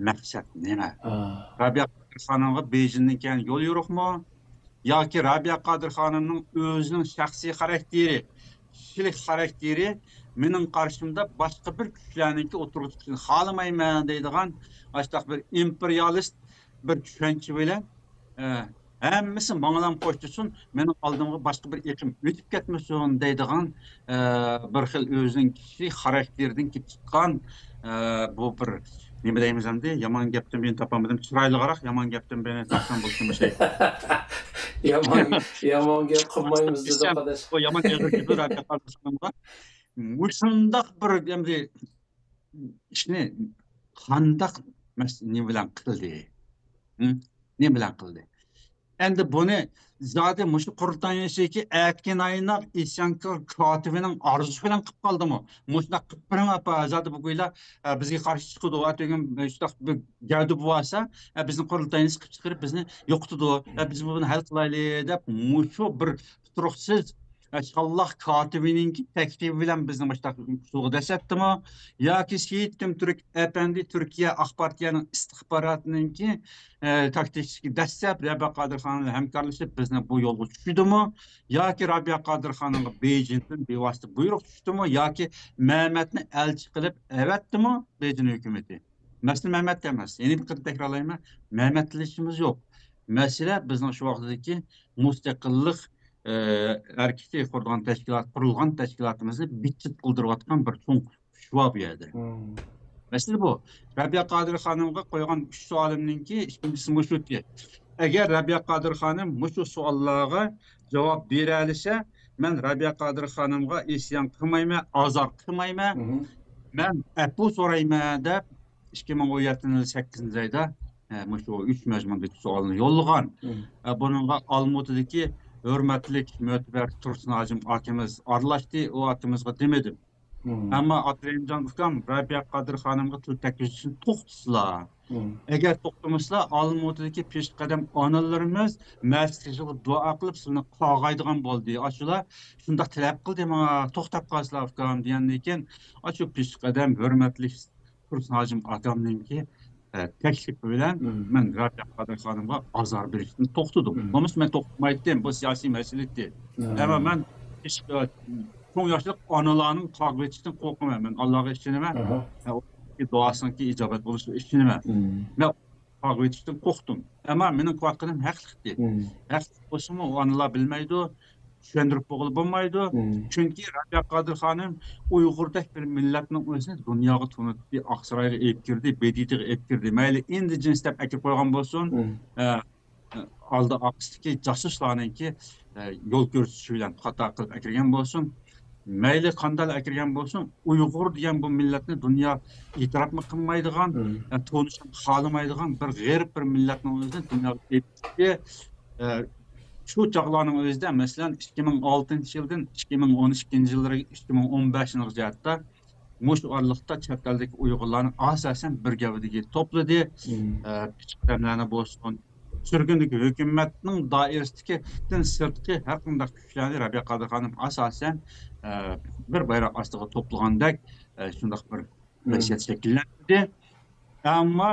مەقسەت نېمە؟ ئا. رابىيە قادىر خانىمغا بېيجىڭدىن كەلگەن يول يورۇقمۇ؟ ياكى رابىيە قادىر خانىمنىڭ ئۆزىنىڭ شەخسىي خاراكتېرى، كىشىلىك خاراكتېرى مېنىڭ قارشىمدا باشقا بىر كۈچلەرنىڭكى ئوتتۇرىغا چىقىشىنى خالىمايمەن دەيدىغان، ئاشۇنداق بىر ئىمپېرىيالىست بىر چۈشەنچە بىلەن، ئە، ھەممىسى ماڭىلا قوشۇلسۇن، مېنىڭ ئالدىمغا باشقا بىر ئېقىم ئۆتۈپ كەتمىسۇن دەيدىغان، ئە، بىر خىل ئۆزىنىڭ كىشىلىك خاراكتېرىدىن كېلىپ چىققان، ئە، بۇ بىر نېمە دەيمىز ئەمدى؟ يامان گەپتىن بىرنى تاپالمىدىم. چىرايلىقراق يامان گەپتىن بىرنى تاپسام بولسىمۇ شەي. يامان، يامان گەپ قىلمايمىز دېدى، قاداش. بۇ يامان ئېغىر گېپى رابىيە قادىر خانىمغا. مۇشۇنداق بىر ئەمدى ئىشنى قانداق مەس-، نېمە بىلەن قىلدى؟ ھە؟ نېمە بىلەن قىلدى؟ ئەمدى بۇنى زادى مۇشۇ قۇرۇلتاينىڭ ئىچىدىكى ئەركىن ئايناق ئىسيانكار كاتىپىنىڭ ئارزۇسى بىلەن قىلىپ قالدىمۇ؟ مۇشۇنداق قىلىپ بېرىڭ، ئاپا، زادى بۇ گويلا، ئە، بىزگە قارشى چىقىدۇ، ئەتىگۈن شۇنداق بىر گەۋدە بولۇۋالسا، ئە، بىزنى قۇرۇلتاينى سىقىپ چىقىرىپ بىزنى يوقىتىدۇ، ئە، بىز بۇنى ھەل قىلايلى دەپ مۇشۇ بىر تۇتۇرۇقسىز، ئە، شاللاق كاتىپىنىڭكى تەكلىپى بىلەن بىزنى مۇشۇنداق ئۇسۇلغا دەسسەتتىمۇ؟ ياكى سېيىت كىم تۈرك ئەپەندى تۈركىيە ئاخبارات يەرنىڭ ئىستىخباراتىنىڭكى، ئە، تاكتىكىسىگە دەسسەپ رەبىيە قادىر خانىم بىلەن ھەمكارلىشىپ بىزنى بۇ يولغا چۈشۈردىمۇ؟ ياكى رەبىيە قادىر خانىمغا بېيجىڭدىن بىۋاسىتە بۇيرۇق چۈشتىمۇ؟ ياكى مەمەتنى ئەلچى قىلىپ ئەۋەتتىمۇ بېيجىڭ ھۆكۈمىتى؟ مەسىلە مەمەتتە ئەمەس. يەنە بىر قېتىم تەكرارلايمەن، مەمەتلىشىمىز يوق. مەسىلە بىزنىڭ شۇ ۋاقىتتىكى مۇستەقىللىق، ئە، ھەرىكىتى قۇرۇلغان تەشكىلات، قۇرۇلغان تەشكىلاتىمىزنى بىت-چىت قىلدۇرۇۋاتقان بىر چوڭ كۈچ بار بۇ يەردە. مم. مەسىلە بۇ. رەبىيە قادىر خانىمغا قويغان ئۈچ سوئالىمنىڭكى ئىككىنچىسى مۇشۇ ئىدى. ئەگەر رەبىيە قادىر خانىم مۇشۇ سوئاللارغا جاۋاب بېرەلىسە، مەن رەبىيە قادىر خانىمغا ئىسيان قىلمايمەن، ئازار قىلمايمەن، مم. مەن ئەپۇ سورايمەن دەپ، ئىككى مىڭ ئون يەتتىنچى يىل سەككىزىنچى ئايدا، ئە، مۇشۇ ئۈچ مەزمۇندىكى سوئالنى يوللىغان. مم. ئە، بۇنىڭغا ئالمۇتىدىكى ھۆرمەتلىك مۆتىبەر تۇرسۇن ھاجىم ئاكىمىز ئارىلاشتى، ئۇ ئاكىمىزغا دېمىدىم. مم. ئەمما ئاتىرىمجان ئۇكام رەبىيە قادىر خانىمغا تىل تەگكۈزۈشتىن توختىسىلا. مم. ئەگەر توختىمىسىلا، ئالمۇتىدىكى پېشقەدەم ئانىلىرىمىز مەسچىتكە دۇئا قىلىپ، سىلىنى قارغايدىغان بولدى. ئاشۇلار شۇنداق تەلەپ قىلدى ماڭا، توختاپ قالسىلا ئۇكام، دېگەندىن كېيىن، ئاشۇ پېشقەدەم ھۆرمەتلىك تۇرسۇن ھاجىم ئاكامنىڭكى، ئە، تەكلىپى بىلەن مم. مەن رەبىيە قادىر خانىمغا ئازار بېرىشتىن توختىدىم. مم. بولمىسا مەن توختىمايتتىم، بۇ سىياسىي مەسىلە ئىدى. مم. ئەمما مەن ئىش-، ئە، چوڭ ياشلىق ئانىلارنىڭ قارغا ئېتىشتىن قورقىمەن. مەن ئاللاغا ئىشىنىمەن. ئاھا. ۋە ئۇ دۇئاسىنىڭكى ئىجابەت بولۇشىغا ئىشىنىمەن. مم. مەن قارغا ئېتىشتىن قورقتۇم. ئەمما مېنىڭ قىلىۋاتقىنىم ھەقلىقتى. مم. ھەقلىق بولسىمۇ ئۇ ئانىلار بىلمەيدۇ. چۈشەندۈرۈپ بولغىلى بولمايدۇ. مم. چۈنكى رەبىيە قادىر خانىم ئۇيغۇردەك بىر مىللەتنىڭ ئۆزىنى دۇنياغا تونۇتتى، ئاقسارايغا ئېلىپ كىردى، بېدىتىغا ئېلىپ كىردى. مەيلى ئىندىجېنس دەپ ئەكىرىپ قويغان بولسۇن، مم. ئە، ئالدى ئارقىسىدىكى جاسۇسلارنىڭكى، ئە، يول كۆرسىتىشى بىلەن خاتا قىلىپ ئەكىرگەن بولسۇن، مەيلى قانداق ئەكىرگەن بولسۇن، ئۇيغۇر دېگەن بۇ مىللەتنى دۇنيا ئېتىراپمۇ قىلمايدىغان، مم. ئە، تونۇشنى خالىمايدىغان بىر غېرىب بىر مىللەتنىڭ ئۆزىنى دۇنياغا ئېلىپ چىقتى. ئە، شۇ چاغلارنىڭ ئۆزىدە، مەسىلەن، ئىككى مىڭ ئالتىنچى يىلدىن ئىككى مىڭ ئون ئىككىنچى يىللىرى، ئىككى مىڭ ئون بەشىنچى يىلغىچە ھەتتا مۇشۇ ئارىلىقتا چەت ئەلدىكى ئۇيغۇرلارنى ئاساسەن بىر گەۋدىگە توپلىدى. ئە، كىچىك ئادەملەرنى بولسۇن، سۈرگۈندىكى ھۆكۈمەتنىڭ دائىرىسىدىكىدىن سىرتقى ھەر قانداق كۈچلەرنى رەبىيە قادىر خانىم ئاساسەن، ئە، بىر بايراق ئاستىغا توپلىغاندەك، ئە، شۇنداق بىر ۋەزىيەت شەكىللەندى. ئەمما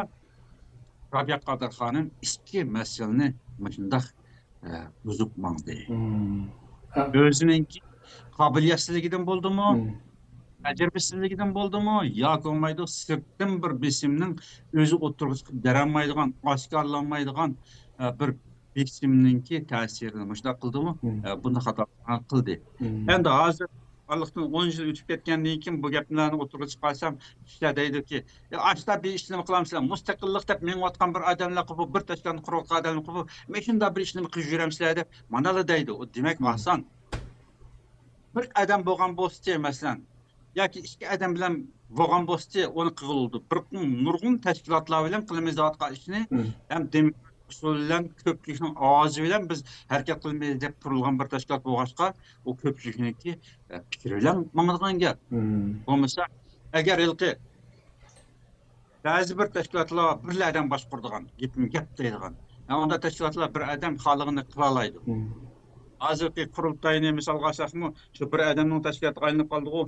رابىيە قادىر خانىم ئىچكى مەسىلىنى مۇشۇنداق، ئە، بۇزۇپ ماڭدى. ئۆزىنىڭكى قابىلىيەتسىزلىكىدىن بولدىمۇ، تەجرىبىسىزلىكىدىن بولدىمۇ ياكى بولمايدۇ، سىرتتىن بىر بېسىمنىڭ ئۆزى ئوتتۇرىغا چىقىپ بېرەلمەيدىغان، ئاشكارىلانمايدىغان، ئە، بىر بېسىمنىڭكى تەسىرىدىن مۇشۇنداق قىلدىمۇ، ئە، بۇنداق خاتا قىلدى. ئەمدى ھازىر ئارىلىقتىن ئون يىل ئۆتۈپ كەتكەندىن كېيىن بۇ گەپلەرنى ئوتتۇرىغا چىقارسام، كىشىلەر دەيدۇكى، «يا، ئاشتا بىر ئىشلىرىنى قىلامسىلەر، مۇستەقىللىق دەپ مېڭىۋاتقان بىر ئادەملەر قۇپۇ، بىر تەشكىلاتنى قۇرۇۋاتقان ئادەملەر قۇپۇ، مەشۇنداق بىر ئىشنى قىلىپ يۈرەمسىلەر؟» دەپ مانالا دەيدۇ. ئۇ دېمەك ئاسان. بىر ئادەم بولغان بولسىچى، مەسىلەن، ياكى ئىككى ئادەم بىلەن بولغان بولسىچى، ئۇنى قىلغىلى بولىدۇ. بىر نۇرغۇن تەشكىلاتلار بىلەن قىلىمىز دەۋاتقان ئىشنى ھەم دېموكراتىك ئۇسۇل بىلەن، كۆپچىلىكنىڭ ئاۋازى بىلەن بىز ھەرىكەت قىلىمىز دەپ قۇرۇلغان بىر تەشكىلات بولغاچقا، ئۇ كۆپچىلىكنىڭكى، ئە، پىكرى بىلەن ماڭىدىغان گەپ. بولمىسا، ئەگەر ھېلىقى بەزى بىر تەشكىلاتلار بىرلا ئادەم باشقۇرىدىغان، گېپىنى گەپ دەيدىغان. ئە، ئۇنداق تەشكىلاتلار بىر ئادەم خالىغىنىنى قىلالايدۇ. ھازىرقى قۇرۇلتاينى مىسالغا ئالساقمۇ، شۇ بىر ئادەمنىڭ تەشكىلاتىغا ئايلىنىپ قالدىغۇ.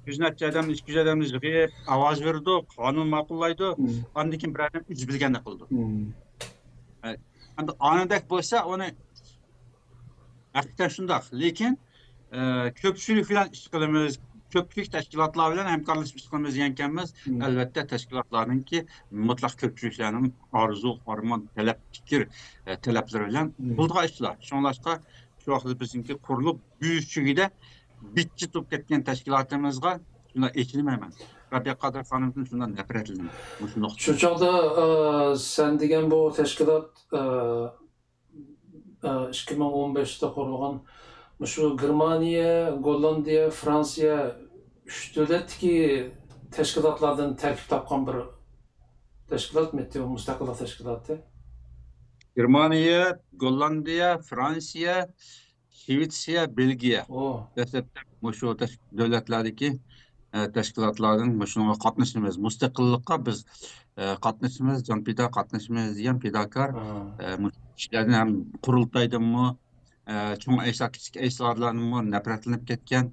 يۈز نەچچە ئادەمنى، ئىككى يۈز ئادەمنى يىغىپ، ئاۋاز بېرىدۇ، قانۇن ماقۇللايدۇ. ئاندىن كېيىن بىر ئادەم ئۆزى بىلگەندەك قىلىدۇ. ئە، ئەمدى ئانىدەك بولسا، ئۇنى ھەقىقەتەن شۇنداق. لېكىن، ئە، كۆپچىلىك بىلەن ئىش قىلىمىز، كۆپچىلىك تەشكىلاتلار بىلەن ھەمكارلىشىپ ئىش قىلىمىز دېگەنكەنمىز. ئەلۋەتتە، تەشكىلاتلارنىڭكى مۇتلەق كۆپچىلىكلەرنىڭ ئارزۇ، ئارمان، تەلەپ، پىكىر، ئە، تەلەپلىرى بىلەن بولىدىغان ئىشلار. شۇڭلاشقا، شۇ ۋاقىتتا بىزنىڭكى قۇرۇلۇپ، بۈيۈشۈگىدە بىتچە تۇرۇپ كەتكەن تەشكىلاتىمىزغا شۇنداق ئېچىنمايمەن. رابىيە قادىر خانىمدىن شۇنداق نەپرەتلىنىمەن. مۇشۇ نۇقتا. شۇ چاغدا، ئە، سەن دېگەن بۇ تەشكىلات، ئە، ئىككى مىڭ ئون بەشتە قۇرۇلغان، مۇشۇ گېرمانىيە، گوللاندىيە، فرانسىيە ئۈچ دۆلەتتىكى تەشكىلاتلاردىن تەركىب تاپقان بىر تەشكىلاتمىتى، مۇستەقىللىق تەشكىلاتى؟ گېرمانىيە، گوللاندىيە، فرانسىيە، شىۋېتسىيە، بېلگىيە. دەسلەپتە مۇشۇ تەش-، دۆلەتلەردىكى، ئە، تەشكىلاتلاردىن مۇشۇنىڭغا قاتنىشىمىز. مۇستەقىللىققا بىز، ئە، قاتنىشىمىز، جان پىدا قاتنىشىمىز دېگەن پىداكار، ئە، مۇشۇ كىشىلەردىن ھەم قۇرۇلتايدىنمۇ، ئە، چوڭ ئەيسا، كىچىك ئەيسالارنىمۇ نەپرەتلىنىپ كەتكەن،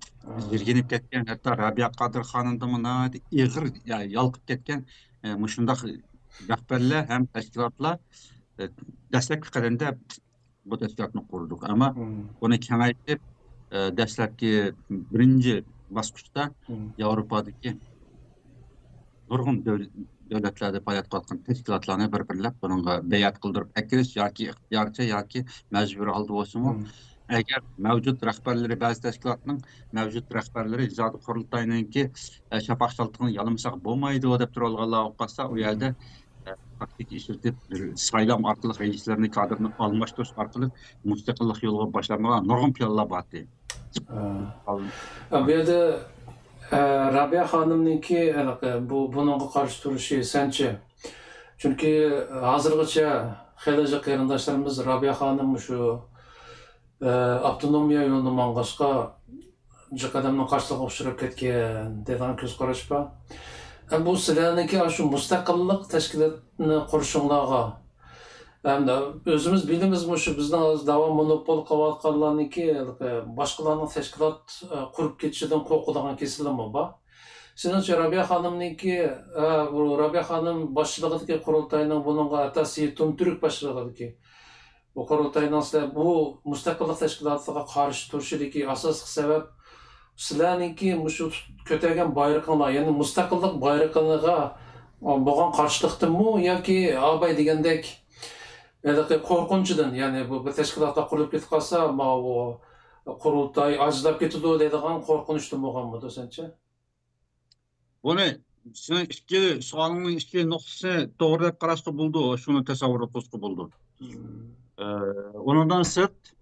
يىرگىنىپ كەتكەن، ھەتتا رابىيە قادىر خانىمدىنمۇ ناھايىتى ئېغىر يا-، يالقىپ كەتكەن، ئە، مۇشۇنداق رەھبەرلەر ھەم تەشكىلاتلار، ئە، دەسلەپكى قەدەمدە بۇ تەشكىلاتنى قۇردۇق. ئەمما ئۇنى كېڭەيتىپ، ئە، دەسلەپكى بىرىنچى باسقۇچتا ياۋروپادىكى نۇرغۇن دۆل-، دۆلەتلەردە پائالىيەت قىلىۋاتقان تەشكىلاتلارنى بىر-بىرلەپ بۇنىڭغا بەيئەت قىلدۇرۇپ ئەكىرىش ياكى ئىختىيارىچە ياكى مەجبۇرىي ھالدا بولسىمۇ، ئەگەر مەۋجۇت رەھبەرلىرى، بەزى تەشكىلاتنىڭ مەۋجۇت رەھبەرلىرى زادى قۇرۇلتاينىڭكى، ئە، شاپاق شالتىقىنى يالىمىساق بولمايدۇ دەپ تۇرۇۋالغانلار بولۇپ قالسا، ئۇ يەردە، ئە، تاكتىكا ئىشلىتىپ، بىر سايلام ئارقىلىق رەئىسلەرنى، كادىرنى ئالماشتۇرۇش ئارقىلىق مۇستەقىللىق يولىغا باشلانمىغان نۇرغۇن پىلانلار بار ئىدى. ھە. بۇ يەردە، ئە، رابىيە خانىمنىڭكى ھېلىقى بۇ، بۇنىڭغا قارشى تۇرۇشى سەنچە؟ چۈنكى ھازىرغىچە خېلى جىق قېرىنداشلىرىمىز رابىيە خانىم مۇشۇ، ئە، ئاپتونومىيە يولىنى ماڭغاچقا، جىق ئادەمنىڭ قارشىلىقىغا ئۇچراپ كەتكەن دەيدىغان كۆز قاراش بار. ئە، بۇ سىلەرنىڭكى ئاشۇ مۇستەقىللىق تەشكىلاتىنى قۇرۇشۇڭلارغا، ھەمدە ئۆزىمىز بىلىمىز، مۇشۇ بىزنىڭ ھازىر داۋا مونوپول قىلىۋاتقانلارنىڭكى، ھېلىقى باشقىلارنىڭ تەشكىلات، ئە، قۇرۇپ كېتىشىدىن قورقىدىغان كېسىلىمۇ بار. سېنىڭچە، رابىيە خانىمنىڭكى، ئە، بۇ رابىيە خانىم باشچىلىقىدىكى قۇرۇلتاينىڭ بۇنىڭغا، ھەتتا سېيىت تۇنتۈرك باشچىلىقىدىكى بۇ قۇرۇلتاينىڭ سىلەر بۇ مۇستەقىللىق تەشكىلاتىغا قارشى تۇرۇشىدىكى ئاساسلىق سەۋەب سىلەرنىڭكى مۇشۇ كۆتەرگەن بايرىقىڭلار، يەنى مۇستەقىللىق بايرىقىغا بولغان قارشىلىقتىنمۇ ياكى ئاباي دېگەندەك ھېلىقى قورقۇنچىدىن، يەنى بۇ بىر تەشكىلاتلار قۇرۇلۇپ كېتىپ قالسا، ماۋۇ قۇرۇلتاي ئاجىزلاپ كېتىدۇ دەيدىغان قورقۇنچتىن بولغانمىدۇ سەنچە؟ بۇنى سېنىڭ ئىككى سوئالىڭنىڭ ئىككى نۇقتىسىنى توغرا دەپ قاراشقا بولىدۇ، شۇنى تەسەۋۋۇر قىلىشقا بولىدۇ. ئە، ئۇنىڭدىن سىرت،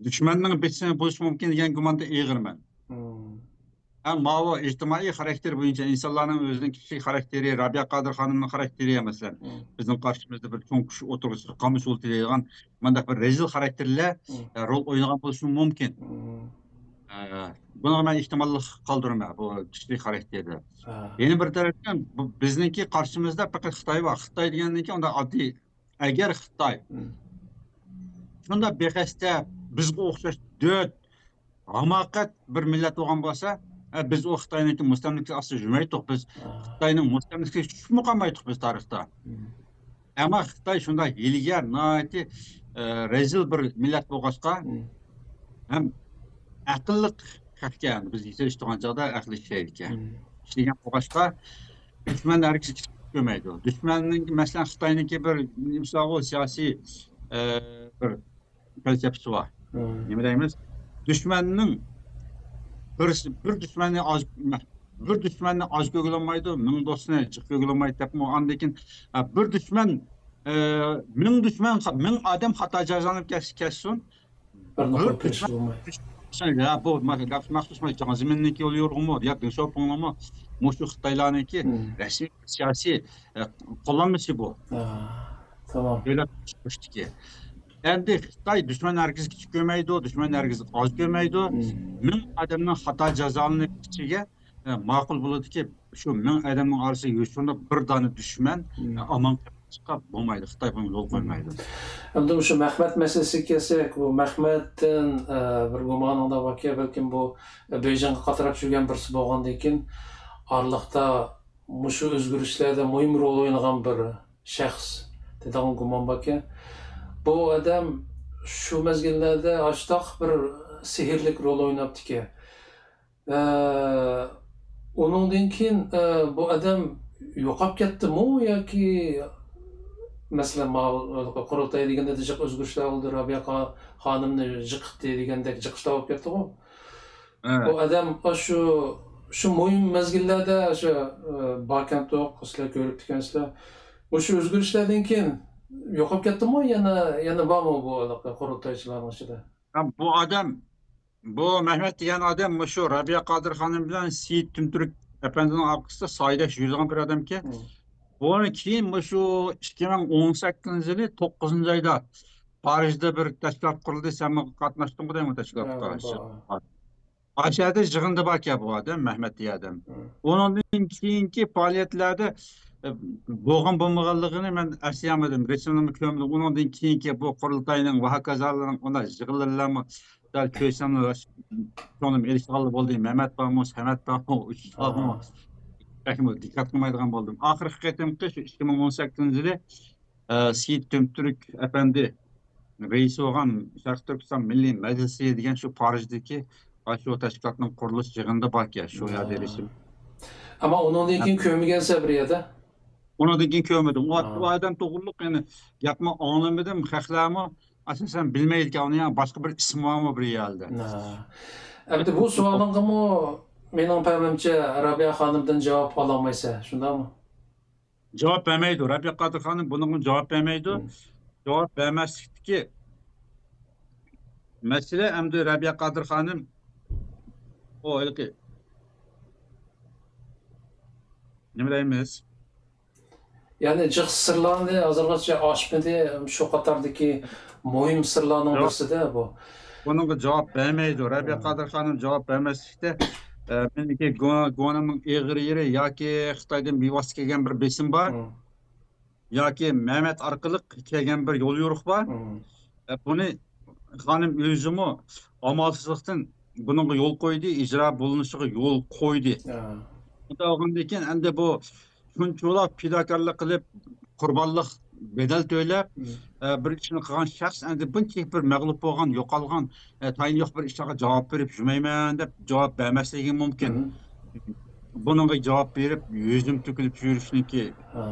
دۈشمەننىڭ بېسىمى بولۇشى مۇمكىن دېگەن گۇماندا ئېغىرمەن. ھەم ماۋۇ ئىجتىمائىي خاراكتېر بويىچە ئىنسانلارنىڭ ئۆزىنىڭ كىشىلىك خاراكتېرى، رابىيە قادىر خانىمنىڭ خاراكتېرى، مەسىلەن، بىزنىڭ قارشىمىزدا بىر چوڭ كۈچ ئوتتۇرىغا چىقىپ قامۇش ئولتۇرىدىغان مۇنداق بىر رەزىل خاراكتېرلەر، ئە، رول ئوينىغان بولۇشى مۇمكىن. ئە، بۇنىڭغا مەن ئېھتىماللىق قالدۇرىمەن، بۇ كىشىلىك خاراكتېردا. ھە. يەنە بىر تەرەپتىن، بۇ بىزنىڭكى قارشىمىزدا پەقەت خىتاي بار. خىتاي دېگەندىن كېيىن ئۇنداق ئاددىي، ئەگەر خىتاي مم. شۇنداق بىخەستە، بىزگە ئوخشاش دۆت، ھاماقەت بىر مىللەت بولغان بولسا، ئە، بىز ئۇ خىتاينىڭكى مۇستەملىكىسى ئاستىدا يۈرمەيتتۇق. بىز ھە. خىتاينىڭ مۇستەملىكىسىگە چۈشۈپمۇ قالمايتتۇق بىز تارىختا. مم. ئەمما خىتاي شۇنداق ھىيلىگەر، ناھايىتى، ئە، رەزىل بىر مىللەت بولغاچقا، مم. ھەم ئەقىللىق خەقكەن، بىز يېتىشتۇرغان چاغدا ئەقلى ئىشلەيدىكەن. مم. ئىشلىگەن بولغاچقا، دۈشمەن ھەرگىز كىچىك كۆرمەيدۇ. دۈشمەننىڭ، مەسىلەن، خىتاينىڭكى بىر نېمىسى بار، سىياسىي، ئە، بىر پەلسەپىسى بار. مم. نېمە دەيمىز؟ دۈشمەننىڭ بىرسى، بىر دۈشمەننى ئاز، بىر دۈشمەننى ئاز كۆرگىلى بولمايدۇ، مىڭ دوستنى جىق كۆرگىلى بولمايدۇ دەپمۇ، ئاندىن كېيىن، ئە، بىر دۈشمەن، ئە، مىڭ دۈشمەن، مىڭ ئادەم خاتا جازالىنىپ كەتسە، كەتسۇن، بىر بىر نوقۇل دۈشمەن، كۆرۈشكە بولمايدۇ. يا، بۇ مەخ-، مەخسۇس جاڭ زېمىننىڭكى يول يورۇقىمۇ يا دېڭ شياۋپىڭلىمۇ، مۇشۇ خىتايلارنىڭكى مم. رەسمىي سىياسىي، ئە، قوللانمىسى بۇ. ھە، تامام. دۆلەت قۇرۇشتىكى. ئەمدى خىتاي دۈشمەن ھەرگىز كىچىك كۆرمەيدۇ، دۈشمەن ھەرگىز ئاز كۆرمەيدۇ. مم. مىڭ ئادەمنىڭ خاتا جازالىنىپ كېتىشىگە، ئە، ماقۇل بولىدۇكى، شۇ مىڭ ئادەمنىڭ ئارىسىدا يوشۇرۇنۇپ بىر دانە دۈشمەن، مم. ئە، ئامان قېلىپ چىقىپ بولمايدۇ. خىتاي بۇنى يول قويمايدۇ. ئەمدى مۇشۇ مەخمەت مەسىلىسىگە كەلسەك، بۇ مەخمەتتىن، ئە، بىر گۇمانىڭدا باركەن، بەلكىم بۇ بېيجىڭغا قاتراپ يۈرگەن بىرسى بولغاندىن كېيىن، ئارىلىقتا مۇشۇ ئۆزگىرىشلەردە مۇھىم رول ئوينىغان بىر شەخس دېگەن گۇمان باركەن. بۇ ئادەم شۇ مەزگىللەردە ئاشتاق بىر سېھىرلىك رول ئويناپتىكەن. ئە، ئۇنىڭدىن كېيىن، ئە، بۇ ئادەم يوقاپ كەتتىمۇ ياكى، مەسىلەن، ماۋۇ قۇرۇلتاي دېگەندە جىق ئۆزگىرىشلەر بولدى، رابىيە خا-، خانىمنى جىقىتتى دېگەندەك جىق ئىشلار بولۇپ كەتتىغۇ. ھە. بۇ ئادەم ئاشۇ، شۇ مۇھىم مەزگىللەردە ئاشۇ، ئە، باركەنتۇق، سىلەر كۆرۈپتىكەنسىلەر. مۇشۇ ئۆزگىرىشلەردىن كېيىن يوقاپ كەتتىمۇ يەنە، يەنە بارمۇ بۇ ھېلىقى قۇرۇلتايچىلارنىڭ ئىچىدە؟ ھە، بۇ ئادەم، بۇ مەھمەت دېگەن ئادەم مۇشۇ رابىيە قادىر خانىم بىلەن سېيىت تۈمتۈرك ئەپەندىنىڭ ئارقىسىدا سايىداش يۈرىدىغان بىر ئادەمكەن. مم. بۇنىڭ كېيىن مۇشۇ ئىككى مىڭ ئون سەككىزىنچى يىلى توققۇزىنچى ئايدا پارىژدا بىر تەشكىلات قۇرۇلدى، سەن ماڭا قاتناشتىڭغۇ دەيمەن تەشكىلاتقا. ھە، بار. ئاشۇ يەردە يىغىندا باركەن بۇ ئادەم، مەھمەت دېگەن ئادەم. مم. ئۇنىڭدىن كېيىنكى پائالىيەتلەردە، ئە، بولغان بولمىغانلىقىنى مەن ئەسلىيەلمىدىم، رەسىملىرىمنى كۆرمىدىم. ئۇنىڭدىن كېيىنكى بۇ قۇرۇلتاينىڭ ۋە ھاكازالارنىڭ ئۇنداق يىغىنلىرىمۇ دەل كۆرسەملا كۆڭلۈم ئېلىشىدىغانلا بولدى. مەمەت بارمۇ، سەمەت بارمۇ، ئۇششۇق بارمۇ؟ ھا. بەكمۇ دىققەت قىلمايدىغان بولدۇم. ئاخىرقى قېتىمقى شۇ ئىككى مىڭ ئون سەككىزىنچى يىلى، ئە، سېيىت تۈمتۈرك ئەپەندى رەئىسى بولغان شەرقىي تۈركىستان مىللىي مەجلىسى دېگەن شۇ پارىژدىكى ئاشۇ تەشكىلاتنىڭ قۇرۇلۇش يىغىنىدا باركەن، شۇ يەردە ھا. رەسىم. ئەمما ئۇنىڭدىن كېيىن كۆرمىگەنسەن بىر يەردە؟ ئۇنىڭدىن كېيىن كۆرمىدىم. ئۇ، ھا. ئۇ ئادەم توغرۇلۇق يەنە گەپمۇ ئاڭلىمىدىم، خەقلەرمۇ ئاساسەن بىلمەيدىكەن ئۇنى، يەنە باشقا بىر ئىسمى بارمۇ بىر يەردە؟ ھا. ئەمدى بۇ سوئالىڭغىمۇ مېنىڭ پەمىمچە رابىيە خانىمدىن جاۋاب ئالالمايسەن، شۇنداقمۇ؟ جاۋاب بەرمەيدۇ. رابىيە قادىر خانىم بۇنىڭغا جاۋاب بەرمەيدۇ. مم. جاۋاب بەرمەسلىكتىكى مەسىلە ئەمدى رابىيە قادىر خانىم، ئۇ ھېلىقى، نېمە دەيمىز؟ يەنى جىق سىرلارنى ھازىرغىچە ئاچمىدى، شۇ قاتاردىكى مۇھىم سىرلارنىڭ ياق. بىرسىدە بۇ. بۇنىڭغا جاۋاب بەرمەيدۇ. رابىيە ھە. قادىر خانىم جاۋاب بەرمەسلىكتە، ئە، مېنىڭكى گۇ-، گۇۋاھنامىنىڭ ئېغىر يېرى ياكى خىتايدىن بىۋاسىتە كەلگەن بىر بېسىم بار. ھە. ياكى مەمەت ئارقىلىق كەلگەن بىر يول يورۇق بار. مم. ئە، بۇنى خانىم ئۆزىمۇ ئامالسىزلىقتىن بۇنىڭغا يول قويدى، ئىجرا بولۇنۇشىغا يول قويدى. ھە. بۇنداق بولغاندىن كېيىن ئەمدى بۇ شۇنچىۋالا پىداكارلىق قىلىپ، قۇربانلىق بەدەل تۆلەپ، مم. ئە، بىر ئىشنى قىلغان شەخس ئەمدى بۇنچىلىك بىر مەغلۇپ بولغان، يوقالغان، ئە، تايىنى يوق بىر ئىشلارغا جاۋاب بېرىپ يۈرمەيمەن دەپ جاۋاب بەرمەسلىكى مۇمكىن. مم. بۇنىڭغا جاۋاب بېرىپ، يۈزۈم تۆكۈلۈپ يۈرۈشنىڭكى ھە.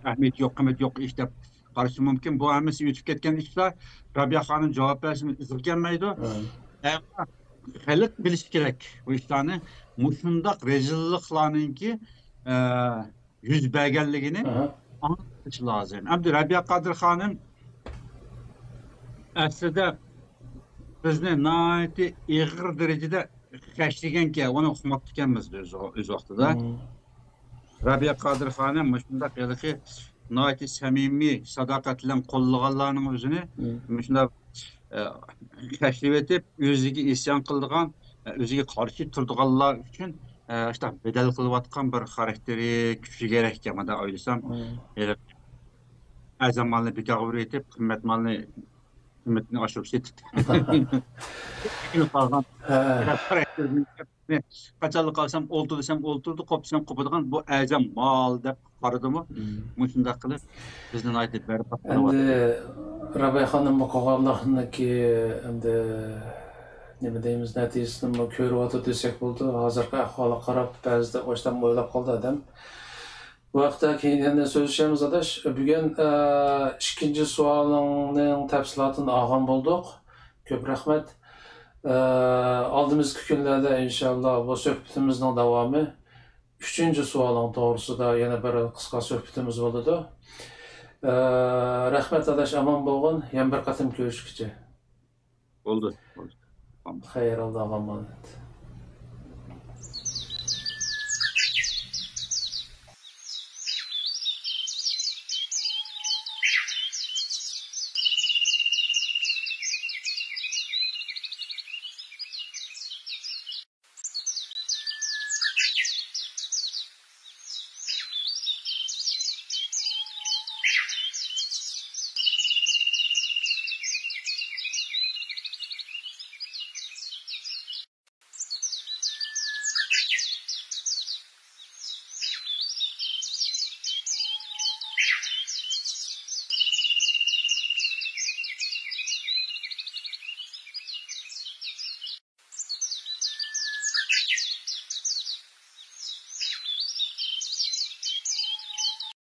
ئەھمىيىتى يوق، قىممىتى يوق ئىش دەپ قارىشى مۇمكىن. بۇ ھەممىسى ئۆتۈپ كەتكەن ئىشلار. رابىيە خانىم جاۋاب بەرسىمۇ ئىزىغا كەلمەيدۇ. ھە. ئەمما خەلق بىلىشى كېرەك بۇ ئىشلارنى. مۇشۇنداق رەزىللىقلارنىڭكى، ئە، يۈز بەرگەنلىكىنى ھە. ئاڭلىشى لازىم. ئەمدى رابىيە قادىر خانىم ئەسلىدە بىزنى ناھايىتى ئېغىر دەرىجىدە خەشلىگەنكەن، ئۇنى ئۇقماپتىكەنمىز ئۆز، ئۆز ۋاقتىدا. مم. رابىيە قادىر خانىم مۇشۇنداق ھېلىقى ناھايىتى سەمىمىي، ساداقەت بىلەن قوللىغانلارنىڭ ئۆزىنى مم. مۇشۇنداق، ئە، خەشلىۋېتىپ، ئۆزىگە ئىسيان قىلىدىغان، ئۆزىگە قارشى تۇرىدىغانلار ئۈچۈن، ئە، شۇنداق بەدەل قىلىۋاتقان بىر خاراكتېرى، كۈچى كېرەك ئىكەن، مانا ئويلىسام، ھېلىقى ئەرزان مالنى بىكارغا بېرىۋېتىپ، قىممەت مالنى قىممىتىنى ئاشۇرۇپ سېتىپ، قالغان خاراكتېرنى قاچانلا قالسام ئولتۇر دېسەم ئولتۇرىدۇ، قوپ دېسەم قوپىدىغان بۇ ئەرزان مال دەپ قارىدىمۇ؟ مۇشۇنداق قىلىپ بىزنى ناھايىتى بەربات قىلىۋاتىدۇ. ئەمدى رابىيە خانىم ئوقۇغانلىقنىڭكى، ئەمدى نېمە دەيمىز، نەتىجىسىنىمۇ كۆرۈۋاتىدۇ دېسەك بولىدۇ. ھازىرقى ئەھۋالغا قاراپ بەزىدە ئويلاپ قالىدۇ ئادەم. بۇ ھەقتە كېيىن يەنە سۆزلىشىمىز، ئاداش. بۈگۈن، ئە، ئىككىنچى سوئالىڭنىڭ تەپسىلاتىنى ئالغان بولدۇق. كۆپ رەھمەت. ئە، ئالدىمىزدىكى كۈنلەردە ئىنشاللا بۇ سۆھبىتىمىزنىڭ داۋامى ئۈچىنچى سوئالىڭ توغرىسىدا يەنە بىر قىسقا سۆھبىتىمىز بولىدۇ. ئە، رەھمەت، ئاداش، ئامان بولغىن. يەنە بىر قېتىم كۆرۈشكۈچە. بولدى، بولدى. خەير، ئالدىغا ئامانەت.